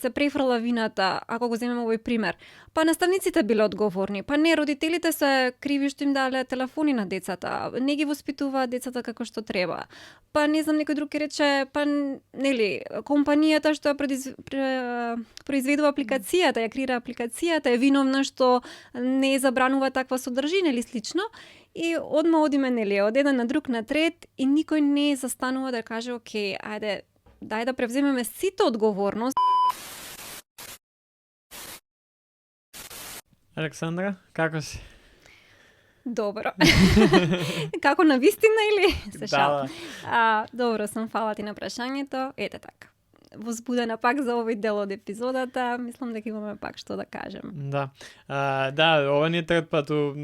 се префрла вината, ако го земеме овој пример. Па наставниците биле одговорни, па не, родителите се криви што им дале телефони на децата, не ги воспитуваат децата како што треба. Па не знам, некој друг ќе рече, па нели, компанијата што ја произведува апликацијата, ја креира апликацијата, е виновна што не забранува таква содржина или слично. И одма одиме, нели, од еден на друг на трет и никој не застанува да каже, окей, ајде, дај да превземеме сите одговорност. Александра, како си? Добро. Како на вистина или се шалам? Да. Добро сум, фала ти на прашањето. Ете така. Возбудена пак за овој дел од епизодата, мислам дека имаме пак што да кажем. Да. Ова ни е трет пат у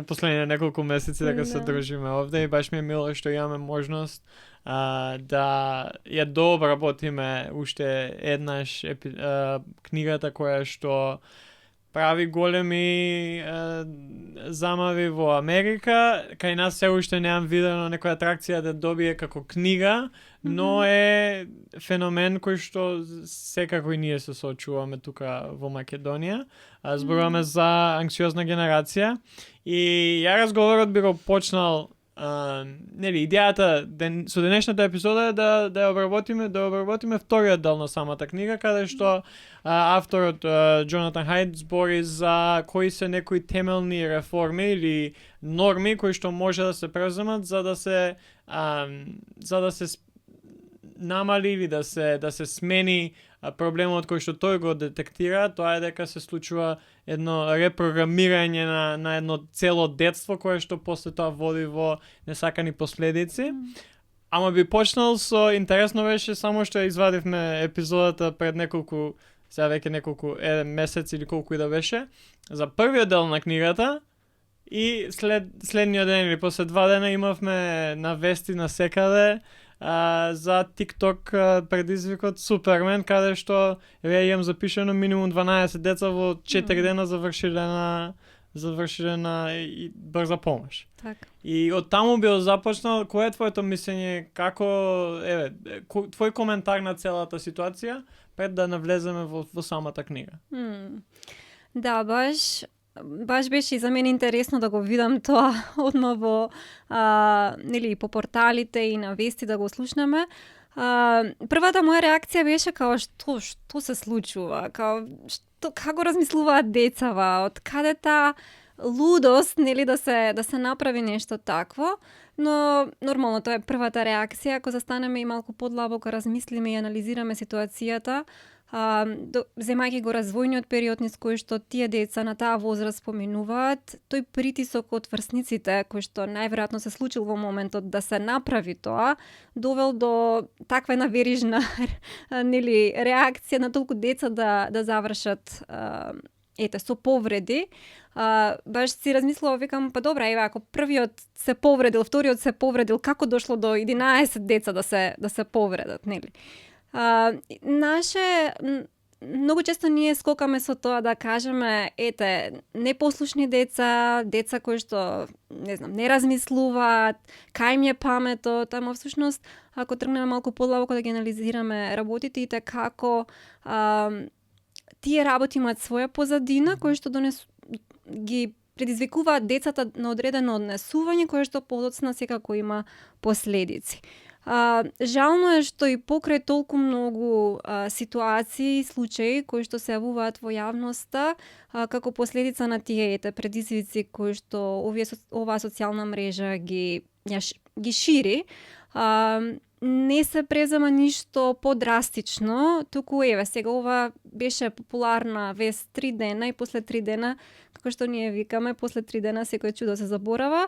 последните неколку месеци дека се дружиме овде и баш ми е мило што имаме можност да ја дообработиме уште еднаш книгата која што прави големи замави во Америка. Кај нас се уште неам видено некоја атракција да добие како книга, но е феномен кој што секако и ние се соочуваме тука во Македонија. Зборуваме за анксиозна генерација и ја разговорот би го почнал нели, идејата со денешната епизода е да ја обработиме вториот дел на самата книга, каде што авторот Джонатан Хајд збори за кои се некои темелни реформи или норми кои што може да се преземат за да се намали или да се смени проблемот кој што тој го детектира, тоа е дека се случува едно репрограмирање на едно цело детство кое што после тоа води во несакани последици. Ама би почнал со интересно беше само што извадивме епизодата пред неколку еден месец или колку и да беше за првиот дел на книгата и следниот ден или после 2 дена имавме на вести на секаде за TikTok предизвикот Супермен, каде што имам запишено минимум 12 деца во 4 дена завршиле на брза помош. Така. И од таму би започнал, кое е твоето мислење, како твој коментар на целата ситуација пред да навлеземе во самата книга? Да, баш беше и за мене интересно да го видам тоа одма во нели по порталите и на вести да го слушнеме. Првата моја реакција беше као што се случува, како размислуваат децава, од каде таа лудост, нели, да се направи нешто такво, но нормално тоа е првата реакција, ако застанеме и малку подлабоко размислиме и анализираме ситуацијата, земајќи го развојниот период низ кој што тие деца на таа возраст поминуваат, тој притисок од врсниците, кој што најверојатно се случил во моментот да се направи тоа, довел до таква една верижна нели реакција на толку деца да завршат со повреди. Баш си размислува, викам, па добра, еве, ако првиот се повредил, вториот се повредил, како дошло до 11 деца да се повредат, нели? Многу често ние скокаме со тоа да кажеме, непослушни деца кои што, не знам, не размислуваат, кај им е паметот, ама всушност, ако тргнеме малку подлабоко да ги анализираме работите, како тие работи имаат своја позадина, кои што ги предизвикуваат децата на одредено однесување, кое што подоцна секако има последици. Жално е што и покрај толку многу ситуации и случаи кои што се јавуваат во јавноста како последица на тие предизвици кои што оваа социјална мрежа ги шири, не се презема ништо подрастично, туку сега ова беше популарна вест 3 дена и после 3 дена, како што ние викаме, после 3 дена секој чудо се заборава.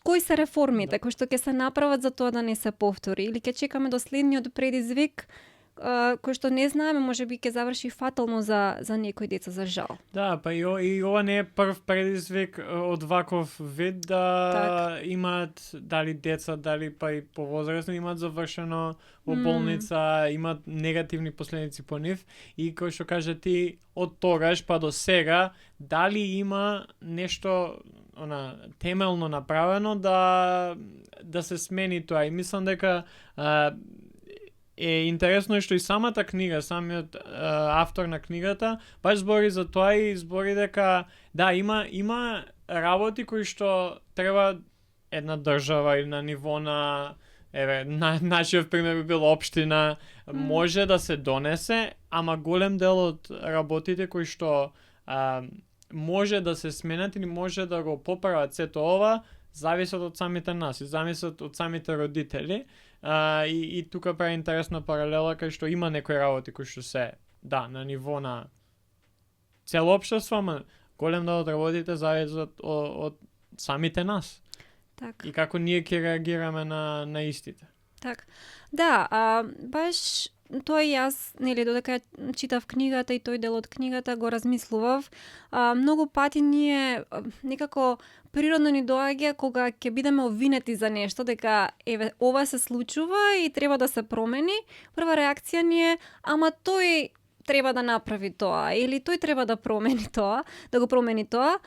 Кои се реформите кои што ќе се направат за тоа да не се повтори, или ќе чекаме до следниот предизвик кој што не знаеме, можеби ќе заврши фатално за некои деца, за жал. Да, па и ова не е прв предизвик од ваков вид да имаат дали деца, дали па и повозрастни имаат завршено во болница, имаат негативни последици по нив и кој што кажа ти од тогаш па до сега дали има нешто темелно направено да се смени тоа, и мислам дека е интересно што и самата книга, самиот автор на книгата, баш збори за тоа и збори дека да, има работи кои што треба една држава или на ниво на нашиот пример би бил општина, може да се донесе, ама голем дел од работите кои што може да се сменат или може да го поправат сето ова, зависат од самите нас и зависат од самите родители. И тука прави интересна паралела кај што има некои работи кои што се на ниво на цело општество, ама голем дел од работите зависат од самите нас. Так. И како ние ќе реагираме на истите. Так. Да, баш тоа и јас, нели, додека читав книгата и тој дел од книгата го размислував, многу пати ние некако природно ни доаѓа кога ќе бидеме обвинети за нешто, дека ова се случува и треба да се промени. Прва реакција ни е, ама тој треба да направи тоа, или тој треба да промени тоа, да го промени тоа,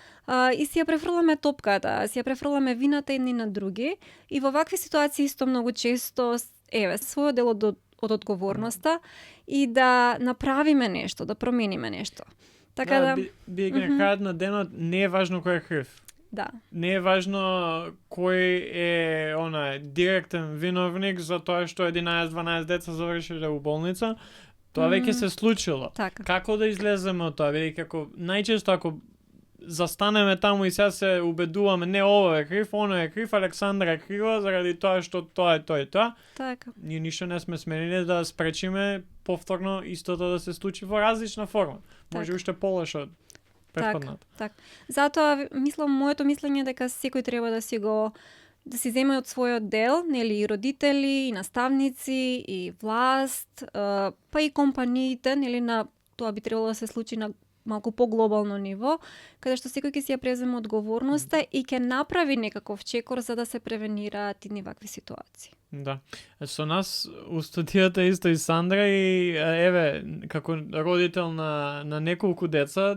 и си ја префрламе топката, си ја префрламе вината едни на други, и во вакви ситуации исто многу често својот дел од одговорноста и да направиме нешто, да промениме нешто. Така да на крајот на денот не е важно кој е крив. Да. Не е важно кој е директен виновник за тоа што 11-12 деца завршиле у болница. Тоа веќе се случило. Така. Како да излеземе од тоа? Бидејќи ако најчесто ако застанеме таму и сега се убедуваме не ова е крив, оно е крив, Александра е крива заради тоа што тоа е тоа и тоа. Така. Ние ништо не сме сменили да спречиме повторно истото да се случи во различна форма. Може уште полошо од претходната. Так. Затоа мислам, моето мислење е дека секој треба да си земе од својот дел, нели, и родители, и наставници, и власт, па и компаниите, нели, на тоа би требало да се случи на малку поглобално ниво, каде што секој ќе си ја преземе одговорноста и ќе направи некаков чекор за да се превенираат идни вакви ситуации. Да. Со нас у студијата исто и Сандра и како родител на неколку деца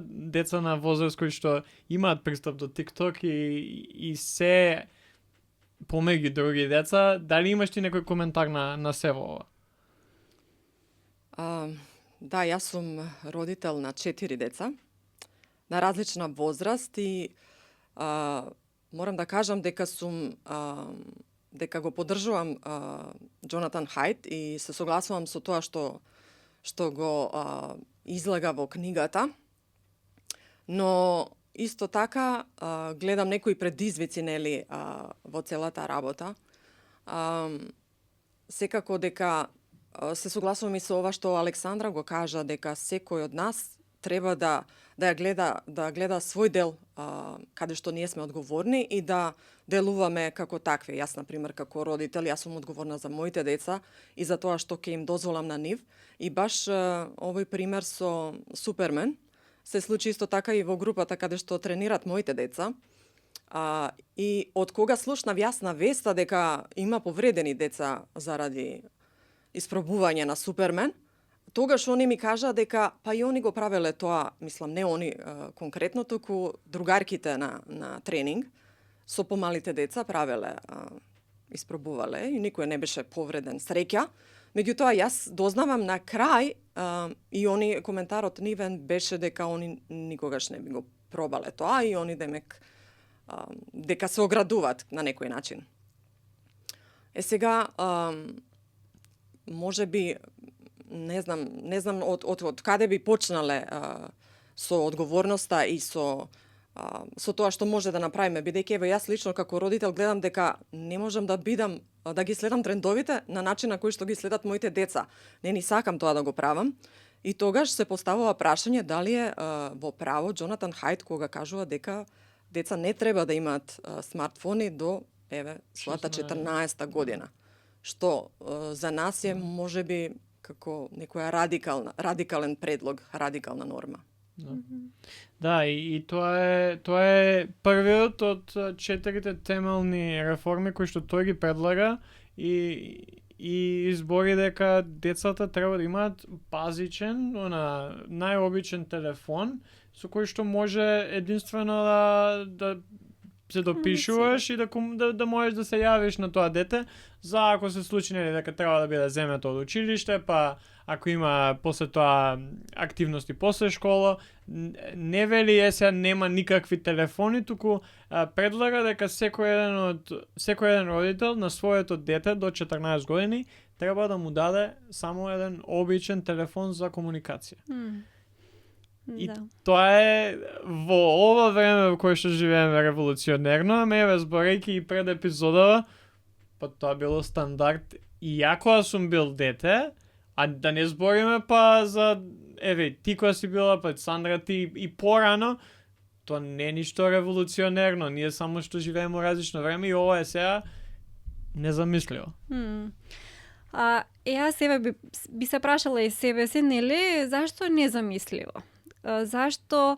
на возраст кои што имаат пристап до TikTok и се помеѓу други деца, дали имаш ти некој коментар на сево ова? Да, јас сум родител на 4 деца, на различна возраст и морам да кажам дека дека го поддржувам Џонатан Хајт и се согласувам со тоа што го излага во книгата, но исто така гледам некои предизвици, нели, во целата работа. Секако дека се согласувам и со ова што Александра го кажа, дека секој од нас треба да гледа свој дел каде што ние сме одговорни и да делуваме како такви. Јас, например, како родител, јас сум одговорна за моите деца и за тоа што ќе им дозволам на нив. И баш овој пример со Супермен се случи исто така и во групата каде што тренират моите деца. И од кога слушнав јас на веста дека има повредени деца заради испробување на Супермен, тогаш они ми кажа дека па и они го правеле тоа, мислам не они конкретно, туку другарките на тренинг со помалите деца правеле, испробувале и никој не беше повреден, среќа. Меѓутоа јас дознавам на крај и они коментарот нивен беше дека они никогаш не би го пробале тоа и они дека се оградуваат на некој начин. Сега може би не знам од каде би почнале со одговорноста и со тоа што може да направиме, бидејќи јас лично како родител гледам дека не можам да ги следам трендовите на начин на кој што ги следат моите деца. Не ни сакам тоа да го правам. И тогаш се поставува прашање дали е во право Џонатан Хајт кога кажува дека деца не треба да имаат смартфони до својата 14-та година. Што за нас е можеби како некоја радикален предлог, радикална норма. Да, и тоа е првиот од 4 темелни реформи кои што тој ги предлага и избори дека децата треба да имаат базичен, најобичен телефон со кој што може единствено да се допишуваш и да можеш да се јавиш на тоа дете за ако се случи нели дека треба да биде земето од училиште, па ако има после тоа активности после школа, не вели сега нема никакви телефони, туку предлага дека секој еден родител на своето дете до 14 години треба да му даде само еден обичен телефон за комуникација. И тоа е во ова време во кое што живееме револуционерно, еве зборејќи и пред епизодава, па тоа било стандард и ја кога сум бил дете, а да не збориме па за еве ти кога си била, па Сандра ти и порано, тоа не е ништо револуционерно, ние само што живееме во различно време и ова е сега незамисливо. Јас себе би се прашала и себе си, нели, зашто е незамисливо? Зашто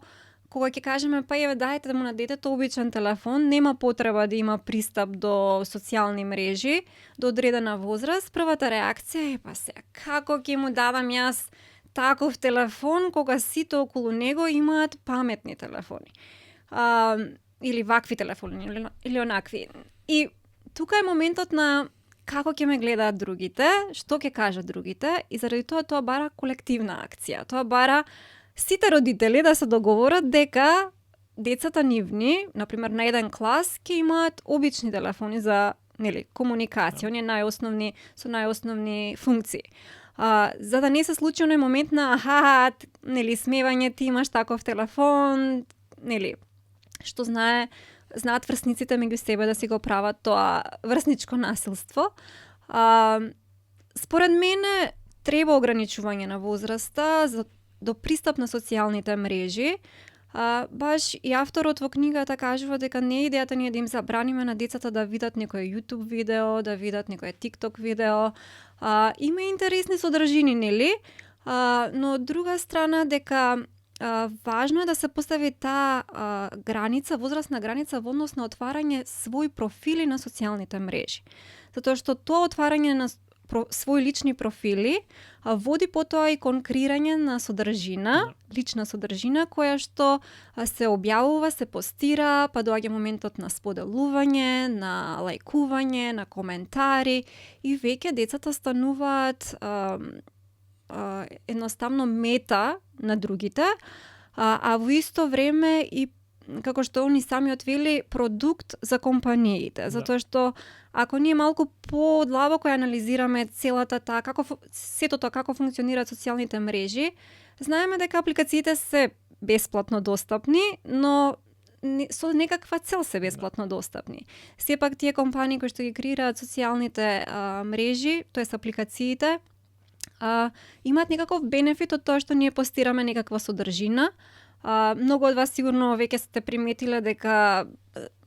кога ќе кажеме па еве дајте да му на детето обичен телефон, нема потреба да има пристап до социјални мрежи до одредена возраст, првата реакција е па сега како ќе му дадам јас таков телефон кога сите околу него имаат паметни телефони. Или вакви телефони или онакви. И тука е моментот на како ќе ме гледаат другите, што ќе кажат другите и заради тоа бара колективна акција. Тоа бара сите родители да се договорат дека децата нивни, например на еден клас, ќе имаат обични телефони за комуникација, оние со најосновни функции. За да не се случи оној момент на смевање, ти имаш таков телефон, што знаат врсниците меѓу себе да си го прават тоа врсничко насилство. Според мене треба ограничување на возраста до пристап на социјалните мрежи. Баш и авторот во книгата кажува дека не е идејата ние да им забраниме на децата да видат некое YouTube видео, да видат некое TikTok видео. Има интересни содржини, нели? Но од друга страна дека важно е да се постави таа возрастна граница во однос на отварање своји профили на социјалните мрежи. Затоа што тоа отварање на своји лични профили води потоа и кон креирање на содржина, лична содржина која што се објавува, се постира, па доаѓа моментот на споделување, на лајкување, на коментари и веќе децата стануваат едноставно мета на другите, а во исто време и како што они сами отвели продукт за компаниите, затоа што ако ние малку подлабоко анализираме целата таа сето тоа како функционираат социјалните мрежи, знаеме дека апликациите се бесплатно достапни, но со некаква цел се бесплатно достапни. Сепак тие компании кои што ги креираат социјалните мрежи, тоест апликациите, имаат некаков бенефит од тоа што ние постираме некаква содржина. Многу од вас сигурно веќе сте приметиле дека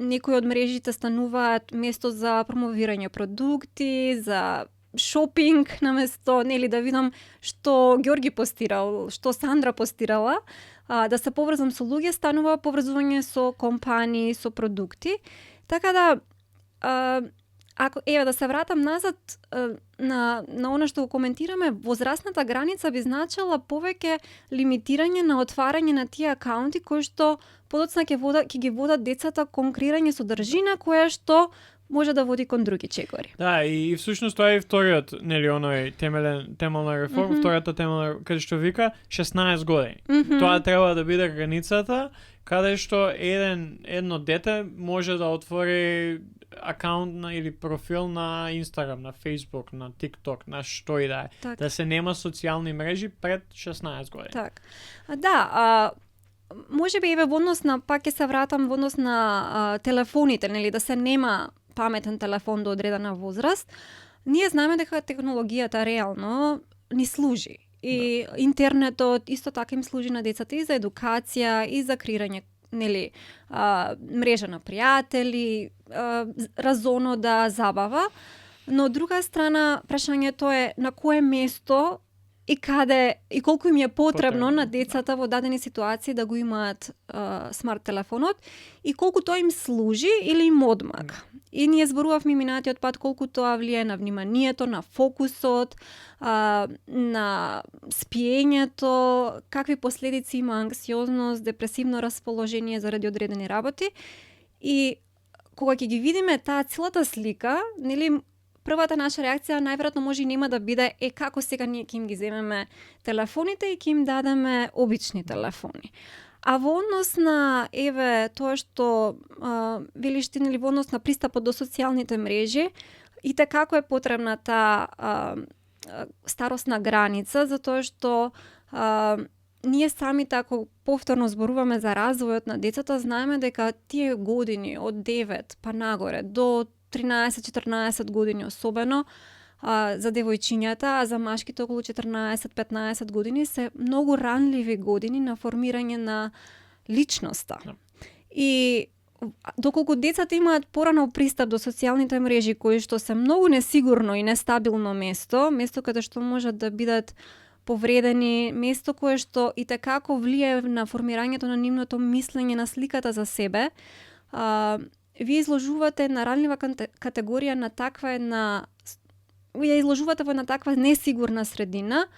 некои од мрежите стануваат место за промовирање продукти, за шопинг, наместо да видам што Ѓорги постирал, што Сандра постирала, да се поврзам со луѓе, станува поврзување со компании, со продукти. Така да ако да се вратам назад на она што го коментираме, возрастната граница би значила повеќе лимитирање на отварање на тие акаунти кои што подоцна ќе ги водат децата кон креирање содржина која што може да води кон други чекори. Да, и всушност тоа е вториот, оној темелна реформа, втората темелна каде што вика 16 години. Тоа треба да биде границата каде што едно дете може да отвори акаунт или профил на Instagram, на Facebook, на TikTok, на што и да е. Да се нема социјални мрежи пред 16 години. Так. Да, може би во однос на, пак ќе се вратам во однос на телефоните, да се нема паметен телефон до одредена возраст. Ние знаеме дека технологијата реално ни служи. И интернетот исто така им служи на децата и за едукација, и за креирање мрежа на пријатели, разонода, забава. Но од друга страна, прашањето е на кое место и каде и колку им е потребно на децата во дадени ситуации да го имаат смарт телефонот и колку тоа им служи или им одмага. И ние зборувавме минатиот пат колку тоа влијае на вниманието, на фокусот, на спиењето, какви последици има анксиозност, депресивно расположение заради одредени работи. И кога ќе ги видиме таа целата слика, нели, првата наша реакција најверојатно може и нема да биде како сега ние ќе им ги земеме телефоните и ќе им дадеме обични телефони. А во однос на тоа што велиш ти, нели, во однос на пристапот до социјалните мрежи, и како е потребна таа старосна граница, затоа што ние сами ако повторно зборуваме за развојот на децата, знаеме дека тие години од 9 па нагоре до 13-14 години особено за девојчињата, а за машките околу 14-15 години се многу ранливи години на формирање на личноста. И доколку децата имаат порано пристап до социјалните мрежи, кои што се многу несигурно и нестабилно место каде што можат да бидат повредени, место кое што и како влијае на формирањето на нивното мислење, на сликата за себе, вие изложувате на ранлива категорија на таква една, ја изложувате во една таква несигурна средина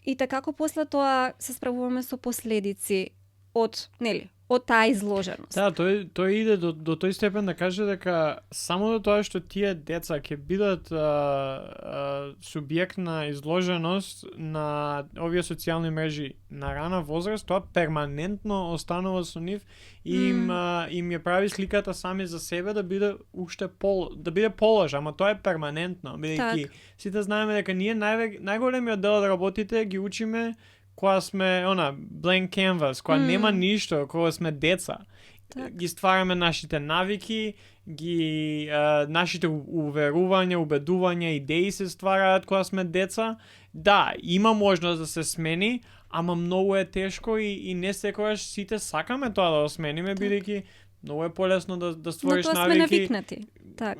и како после тоа се справуваме со последици од таа изложеност. Да, тој иде до тој степен да каже дека само до тоа што тие деца ќе бидат субјект на изложеност на овие социјални мрежи на рана возраст, тоа перманентно останува со нив и им ја прави сликата сами за себе да биде уште да биде полоша, ама тоа е перманентно, бидејќи сите знаеме дека ние најголемиот дел од работите ги учиме кога сме blank canvas, кога нема ништо, кога сме деца. Ги ствараме нашите навики, нашите уверувања, убедувања, идеи се ствараат кога сме деца. Да, има можност да се смени, ама многу е тешко и не секогаш сите сакаме тоа да го смениме, бидејќи многу е полесно да створиш навики. На тоа сме навикнати.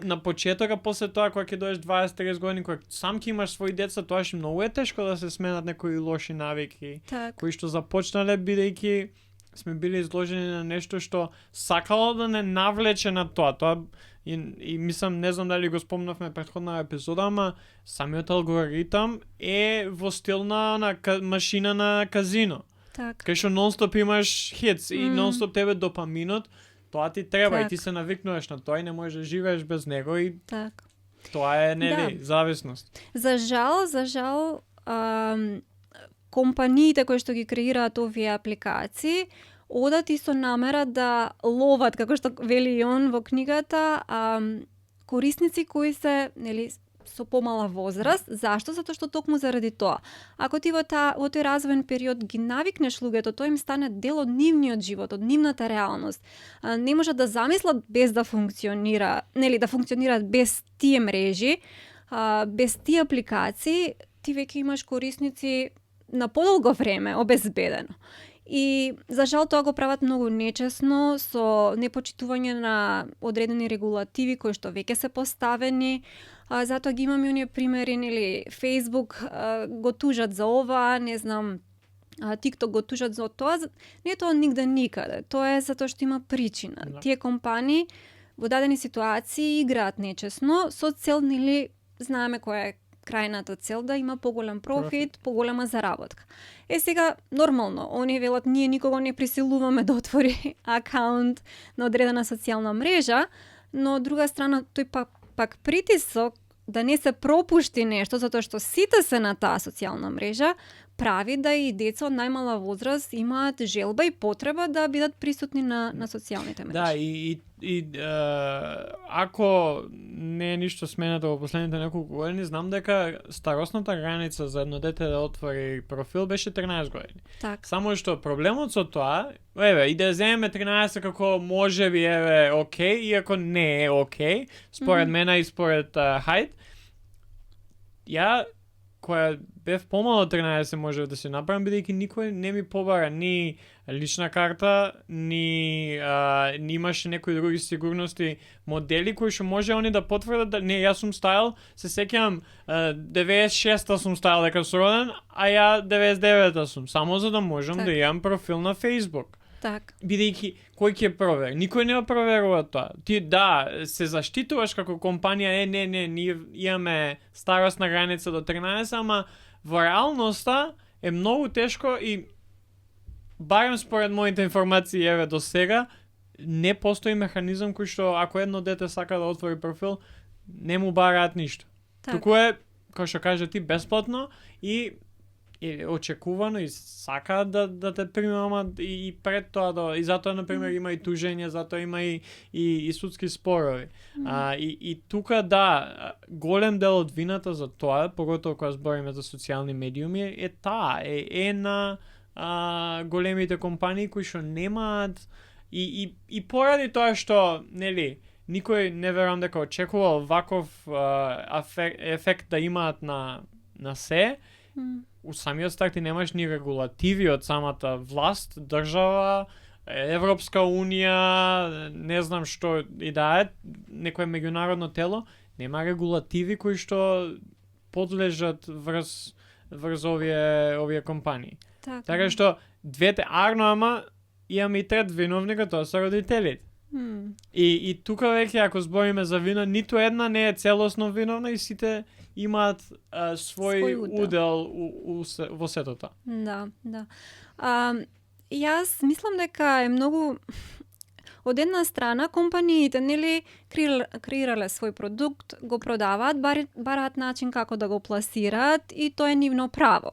На почетока, после тоа, кога ќе доеш 20-30 години, кога сам ќе имаш своји деца, тоа ќе многу е тешко да се сменат некои лоши навики, кои што започнале бидејќи сме били изложени на нешто што сакало да не навлече на тоа. И мислам, не знам дали го спомнавме претходна епизода, ама самиот алгоритам е во стил на машина на казино. Кај што нон-стоп имаш хитс и нон-стоп тебе допаминот, тоа ти треба и ти се навикнуваш на тоа и не можеш да живееш без него и тоа е зависност. За жал, компаниите кои што ги креираат овие апликации одат и со намера да ловат, како што вели и он во книгата, корисници кои се, нели, со помала возраст. Зашто? Затоа што токму заради тоа. Ако ти во тој развоен период ги навикнеш луѓето, тоа им стане дел од нивниот живот, од нивната реалност. Не можат да замислат без да функционира, нели, да функционираат без тие мрежи, без тие апликации, ти веќе имаш корисници на подолго време, обезбедено. И за жал тоа го прават многу нечесно, со непочитување на одредени регулативи кои што веќе се поставени. Затоа ги имаме оние примери, нели, Facebook го тужат за ова, не знам, TikTok го тужат за тоа. Не е тоа нигде никаде. Тоа е затоа што има причина. Тие компании во дадени ситуации играат нечесно со цел, нели, знаеме која е крајната цел, да има поголем профит, поголема заработка. Сега, нормално, они велат, ние никого не присилуваме да отвори акаунт на одредена социјална мрежа, но од друга страна, тој пак притисок да не се пропушти нешто, затоа што сите се на таа социјална мрежа, прави да и деца од најмала возраст имаат желба и потреба да бидат присутни на социјалните мрежи. Да, и ако не е ништо сменето во последните неколку години, знам дека старосната граница за едно дете да отвори профил беше 13 години. Само што проблемот со тоа, и да земеме 13 како можеби окей, иако не е окей, според мене и според Хајд, ја која бев помало од 13 можев да се направам, бидејќи никој не ми побара ни лична карта, ни имаше некои други сигурности модели кои што може они да потврдат да не, јас сум стајал, се сеќавам 96-та сум стајал дека сум роден, а ја 99-та сум, само за да можам да имам профил на Facebook. Бидејќи кој ќе провери? Никој не проверува тоа. Ти се заштитуваш како компанија, не, ние имаме старосна граница до 13, ама во реалноста е многу тешко и барем според моите информации до сега, не постои механизам кој што ако едно дете сака да отвори профил, не му бараат ништо. Туку е, како што кажа ти, бесплатно и очекувано и сакаат да те примамат и пред тоа и затоа на пример има и тужење, затоа има и судски спорови. И тука голем дел од вината за тоа, поготово кога збориме за социјални медиуми, е на големите компании кои што немаат и поради тоа што нели никој не верувам дека очекувал ваков ефект да имаат на се. У самиот старт ти немаш ни регулативи од самата власт, држава, Европска унија, не знам што и да е, некое меѓународно тело, нема регулативи кои што подлежат врз овие компании. Така што двете ама имаме и трет виновника, тоа се родителите. И тука веќе ако збориме за вина, ниту една не е целосно виновна и сите имаат свој удел во сето тоа. Да. Јас мислам дека е многу од една страна компаниите нели креирале свој продукт, го продаваат, бараат начин како да го пласираат и тоа е нивно право.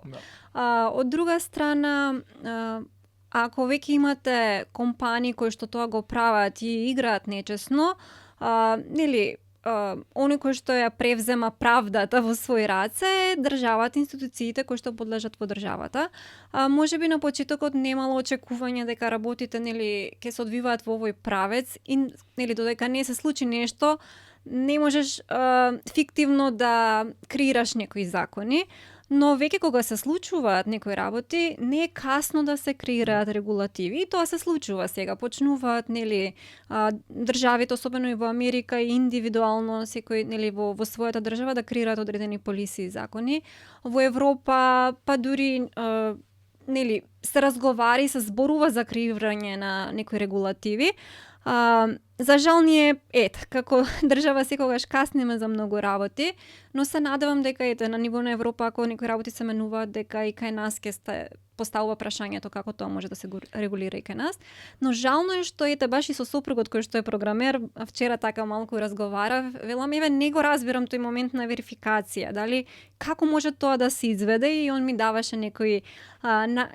Од друга страна, ако веќе имате компании кои што тоа го прават и играат нечесно, нели оној кој што ја превзема правдата во свој раце е државата, институциите кои што подлежат во државата. Можеби на почетокот немало очекување дека работите нели ќе се одвиваат во овој правец и нели додека не се случи нешто, не можеш фиктивно да креираш некои закони. Но веќе кога се случуваат некои работи, не е касно да се креираат регулативи. И тоа се случува сега. Почнуваат нели државите, особено и во Америка, и индивидуално секој нели во својата држава да креираат одредени полиси и закони. Во Европа па дури нели се разговара и се зборува за креирање на некои регулативи. За жал ние, како држава секогаш касниме за многу работи, но се надевам дека на ниво на Европа, ако некои работи се менуваат, дека и кај нас ќе поставува прашањето како тоа може да се регулира и кај нас. Но жално е што баш и со сопругот кој што е програмер, вчера така малку разговара, велам не го разбирам тој момент на верификација, дали како може тоа да се изведе и он ми даваше некои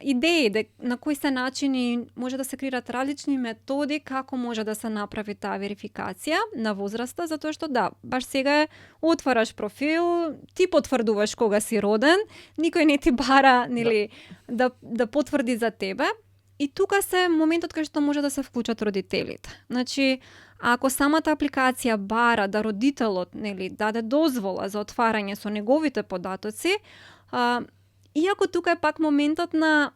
идеи на кои се начини може да се креират различни методи како може да се направи таа верификација на возраста, затоа што баш сега отвараш профил, ти потврдуваш кога си роден, никој не ти бара нели да потврди за тебе. И тука се моментот кај што може да се вклучат родителите. Значи, ако самата апликација бара да родителот нели даде дозвола за отварање со неговите податоци, иако тука е пак моментот на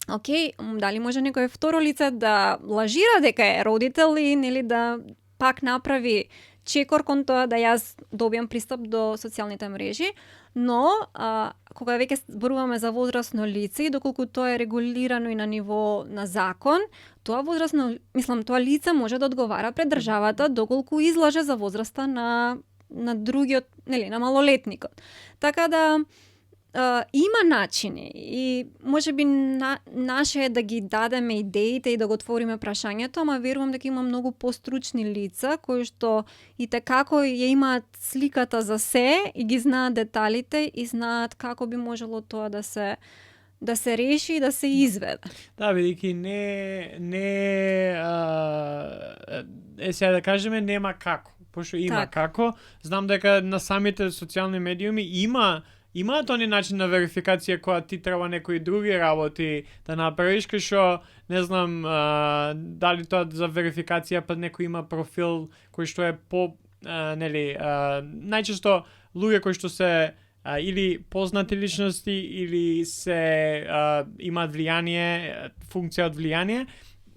дали може некој второ лице да лажира дека е родител и нели да пак направи чекор кон тоа да јас добиам пристап до социјалните мрежи, но кога веќе зборуваме за возрасно лице и доколку тоа е регулирано и на ниво на закон, тоа тоа лице може да одговара пред државата доколку излаже за возраста на другиот, нели, на малолетникот. Така да има начини и можеби наше е да ги дадеме идеите и да го отвориме прашањето, ама верувам дека има многу постручни лица кои што и како ја имаат сликата за се и ги знаат деталите и знаат како би можело тоа да се реши и да се изведе. Да, бидејќи сега да кажеме нема како, пошто има како. Знам дека на самите социјални медиуми имаат они начин на верификација која ти треба некои други работи да направиш, кај што не знам дали тоа за верификација па некој има профил кој што е најчесто луѓе кои што се или познати личности или се имаат влијание, функција од влијание,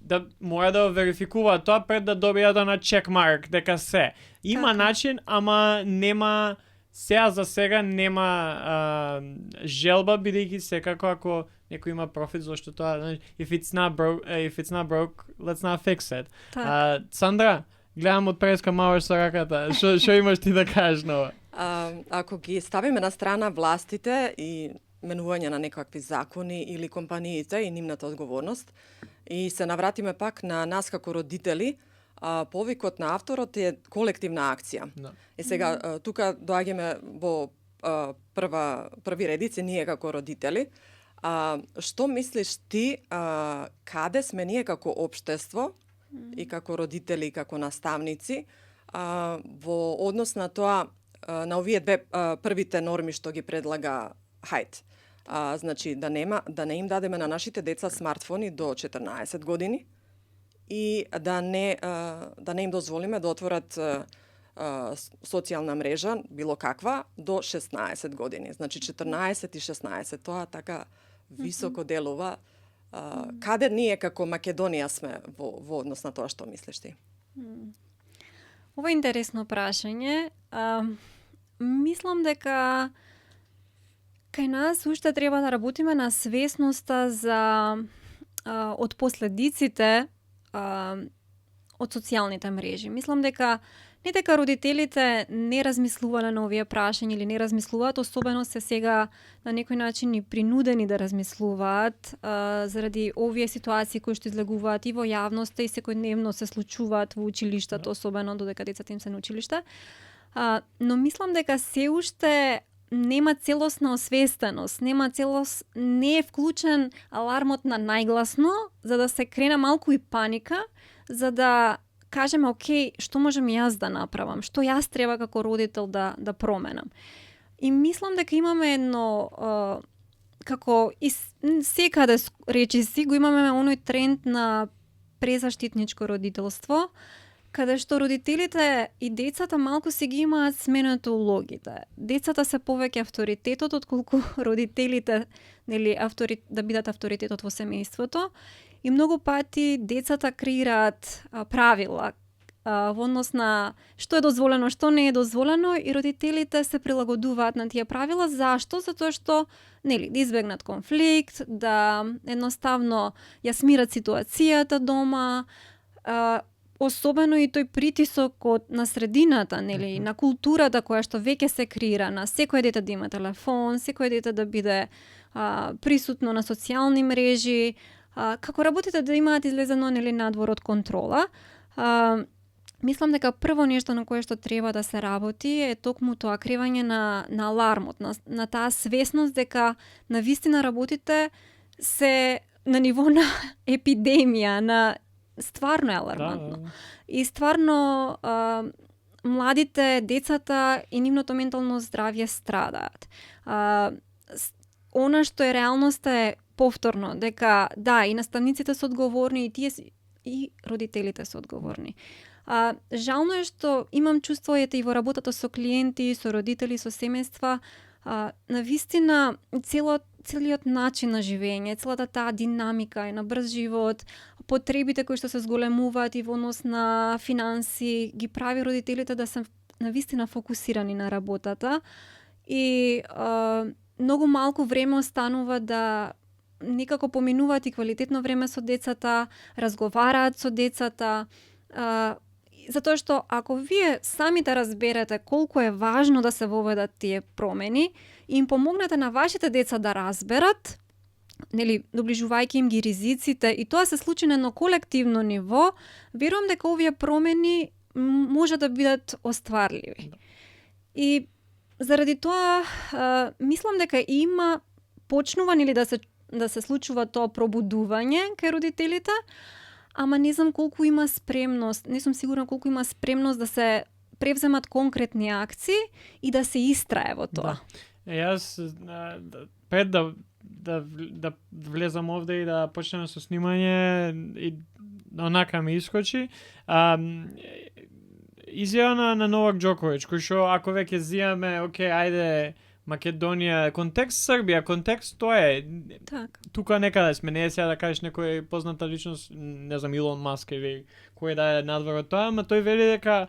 да мора да верификуваат тоа пред да добијат на чекмарк дека се. Има начин, ама нема. За сега нема желба, бидејќи секако ако некој има профит, зашто тоа, if it's not broke, let's not fix it. Сандра, гледам од преска маваш со раката. Што имаш ти да кажеш на ова? Ако ги ставиме на страна властите и менување на некакви закони или компаниите и нивната одговорност. И се навратиме пак на нас како родители, повикот на авторот е колективна акција. Да. И сега тука доаѓаме во први редици ние како родители. Што мислиш ти, каде сме ние како општество и како родители и како наставници во однос на тоа, на овие две првите норми што ги предлага Хајд. Значи да не им дадеме на нашите деца смартфони до 14 години и да не им дозволиме да отворат социјална мрежа, било каква, до 16 години. Значи 14 и 16, тоа така високо делува. Каде ние како Македонија сме во однос на тоа, што мислиш ти? Ова е интересно прашање. Мислам дека кај нас уште треба да работиме на свесноста од последиците од социјалните мрежи. Мислам дека не дека родителите не размислувале на овие прашања или не размислуваат, особено се сега на некој начин и принудени да размислуваат заради овие ситуации кои што излегуваат и во јавноста и секојдневно се случуваат во училиштата, особено додека децата им се на училиште. Но мислам дека се уште нема целосна освестеност, не е вклучен алармот на најгласно, за да се крена малку и паника, за да кажеме, окей, што можам јас да направам, што јас треба како родител да променам. И мислам дека имаме едно, како и секаде речиси, го имаме оној тренд на презаштитничко родителство, каде што родителите и децата малку си ги имаат сменето улогите. Децата се повеќе авторитетот отколку родителите, нели, да бидат авторитетот во семејството. И многу пати децата креираат правила во однос на што е дозволено, што не е дозволено, и родителите се прилагодуваат на тие правила. Зашто? Затоа што, нели, да избегнат конфликт, да едноставно ја смират ситуацијата дома, особено и тој притисок на средината, нели, на културата која што веќе се креира, на секој дете да има телефон, секој дете да биде присутно на социјални мрежи, како работите да имаат излезено, нели, надвор од контрола. Мислам дека прво нешто на кое што треба да се работи е токму тоа кривање на алармот, на таа свесност дека навистина работите се на ниво на епидемија, на стварно е алармантно. Да. И стварно младите, децата и нивното ментално здравје страдаат. Она што е реалноста е повторно, дека да, и наставниците се одговорни, и тие и родителите се одговорни. Жално е што имам чувство и во работата со клиенти, со родители, со семејства, навистина целиот начин на живење, целата таа динамика и на брз живот, потребите кои што се зголемуваат и во однос на финанси, ги прави родителите да се навистина фокусирани на работата и многу малку време останува да некако поминуваат и квалитетно време со децата, разговараат со децата, затоа што ако вие самите разберете колку е важно да се воведат тие промени и им помогнете на вашите деца да разберат, нели, доближувајќи им ги ризиците, и тоа се случи на едно колективно ниво, верувам дека овие промени може да бидат остварливи. И заради тоа мислам дека има почнува, нели, да се случува тоа пробудување кај родителите, ама не знам колку има спремност, не сум сигурна колку има спремност да се превземат конкретни акции и да се истрае во тоа. Да. Јас пред да влезам овде и да почнеме со снимање, и онака ми искочи изјава на Новак Џоковиќ, кој што ако веќе зијаме, окей, ајде Македонија, контекст Србија, контекст тоа е. Так. Тука некаде сме, не е сега да кажеш некој позната личност, не знам, Илон Маск или кој да е надвор од тоа, ама тој вели дека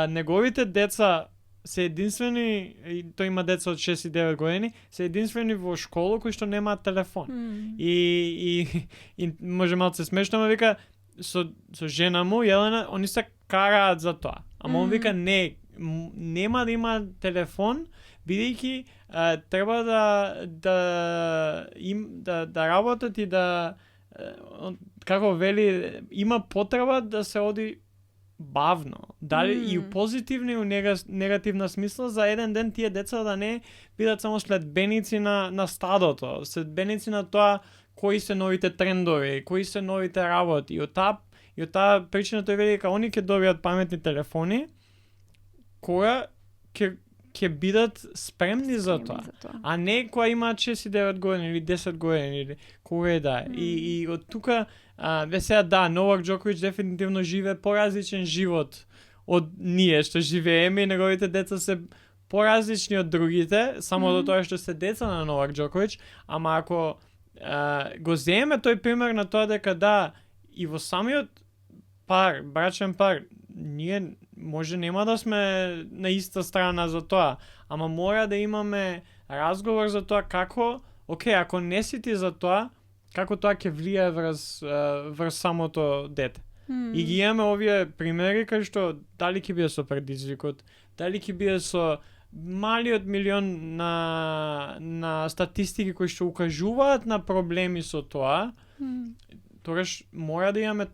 неговите деца се единствени, и тој има деца од 6 и 9 години, се единствени во школа кои што немаат телефон. И може малце смешно, ама вика, со жена му, Јелена, они се караат за тоа. Ама он вика, нема да има телефон, бидејќи треба да работат и да како вели има потреба да се оди бавно. Дали и у позитивна и у негативна смисла за еден ден тие деца да не бидат само следбеници на стадото, следбеници на тоа кои се новите трендови, кои се новите работи. И од таа причина тој вели дека они ќе добијат паметни телефони која ќе бидат спремни за тоа. А не која имаат 6 и 9 години или 10 години или кога е да. И од тука сега да, Новак Џоковиќ дефинитивно живее поразличен живот од ние што живееме и неговите деца се поразлични од другите, само до тоа што се деца на Новак Џоковиќ, ама ако го земеме тој пример на тоа дека да, и во самиот брачен пар, ние може нема да сме на иста страна за тоа, ама мора да имаме разговор за тоа како, ако не си ти за тоа, како тоа ќе влие врз самото дете. И ги имаме овие примери кај што дали ќе биде со предизвикот, дали ќе биде со малиот милион на статистики кои што укажуваат на проблеми со тоа, тогаш мора да имаме,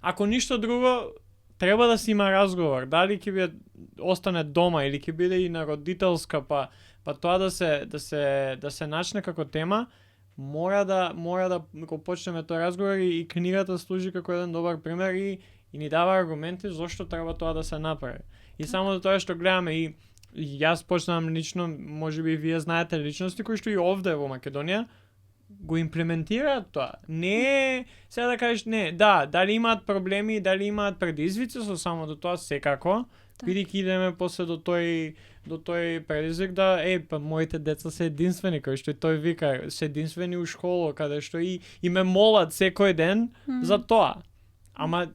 ако ништо друго, треба да се има разговор, дали ќе биде остане дома или ќе биде и на родителска, па тоа да се начне како тема, мора да го почнеме тој разговор и книгата служи како еден добар пример и ни дава аргументи зошто треба тоа да се направи. И само за тоа што гледаме и јас почнам лично, можеби вие знаете личности кои што и овде во Македонија го имплементираат тоа. Не сега да кажеш не, дали имаат проблеми, дали имаат предизвици со самото тоа секако, бидејќи идеме после до тој предизвик да моите деца се единствени, кои што и тој вика, се единствени у школа, каде што и ме молат секој ден за тоа. Ама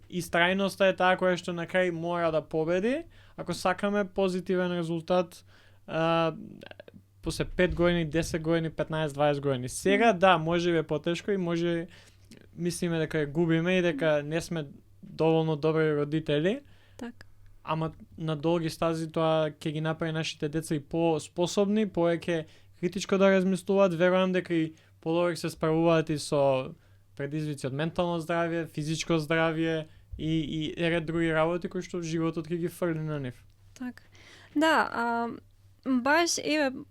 истрајноста е таа која што на крај мора да победи, ако сакаме позитивен резултат после 5 години, 10 години, 15, 20 години. Сега да, може би е потешко и може мислиме дека ја губиме и дека не сме доволно добри родители. Так. Ама на долги стази тоа ќе ги направи нашите деца и по-способни, повеќе критичко да размислуваат, верувам дека и подобро се справуваат и со предизвици од ментално здравје, физичко здравје и ред други работи кои што животот ќе ги фрли на нив. Так. Да, баш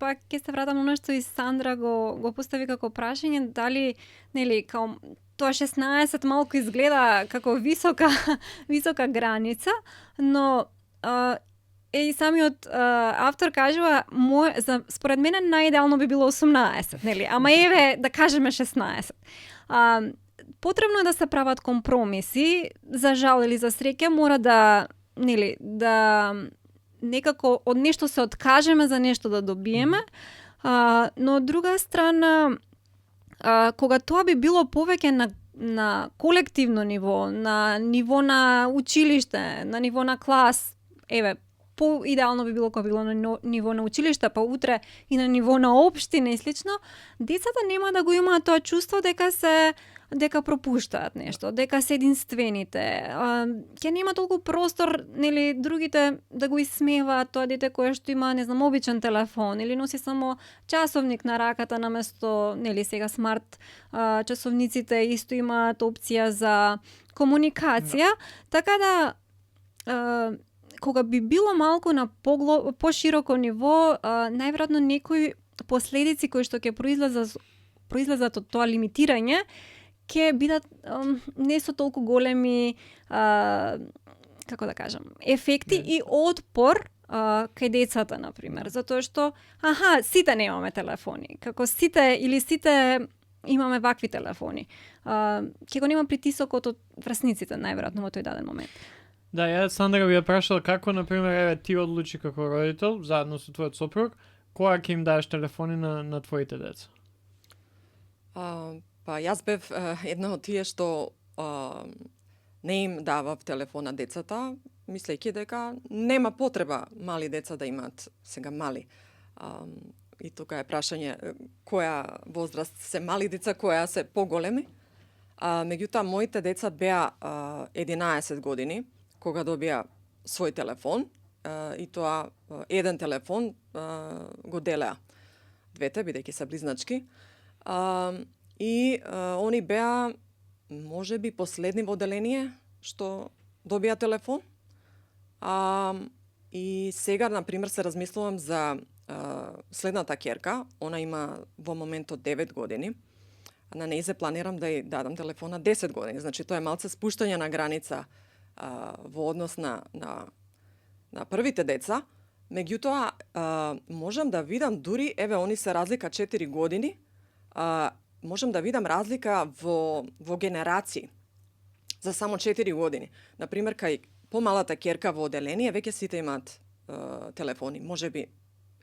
пак ќе се вратам на нешто и Сандра го постави како прашање, дали нели као тоа 16 малку изгледа како висока граница, но и самиот автор кажува според мене најидеално би било 18, нели? Ама да кажеме 16. Потребно е да се прават компромиси, за жал или за среќа мора да некако од нешто се откажеме за нешто да добиеме, но од друга страна кога тоа би било повеќе на колективно ниво, на ниво на училиште, на ниво на клас, по-идеално би било кога било на ниво на училиште, па утре и на ниво на општина и слично, децата нема да го имаат тоа чувство дека пропуштаат нешто, дека се единствените. Ќе нема толку простор, нели, другите да го исмеваат тоа дете кое што има, не знам, обичен телефон или носи само часовник на раката наместо, нели, сега смарт часовниците исто имаат опција за комуникација, така да кога би било малку на пошироко ниво, најверојатно некои последици кои што ќе произлезат од тоа лимитирање ќе бидат не со толку големи како да кажам, ефекти и отпор кај децата, например, затоа што сите немаме телефони, како сите имаме вакви телефони. Ќе го нема притисокот од врсниците најверојатно во тој даден момент. Да, ја Сандра би ја прашала како, например, ти одлучи како родител, заедно со твојот сопруг, кога ќе им даеш телефони на твоите деца? Па јас бев една од тие што не им давав телефон на децата, мислејќи дека нема потреба мали деца да имаат сега мали. И тука е прашање која возраст се мали деца, која се поголеми. Меѓутоа, моите деца беа 11 години кога добија свој телефон и тоа еден телефон го делеа двете, бидејќи се близначки. И они беа можеби последни во одделение што добија телефон. И сега, например, се размислувам за следната ќерка. Она има во моментот 9 години. На неј се планирам да ја дадам телефон на 10 години. Значи, тоа е малце спуштање на граница во однос на првите деца. Меѓутоа, можам да видам дури, еве, они се разлика 4 години, можам да видам разлика во генерации за само 4 години. Например, кај помалата ќерка во одделение, веќе сите имаат телефони. Можеби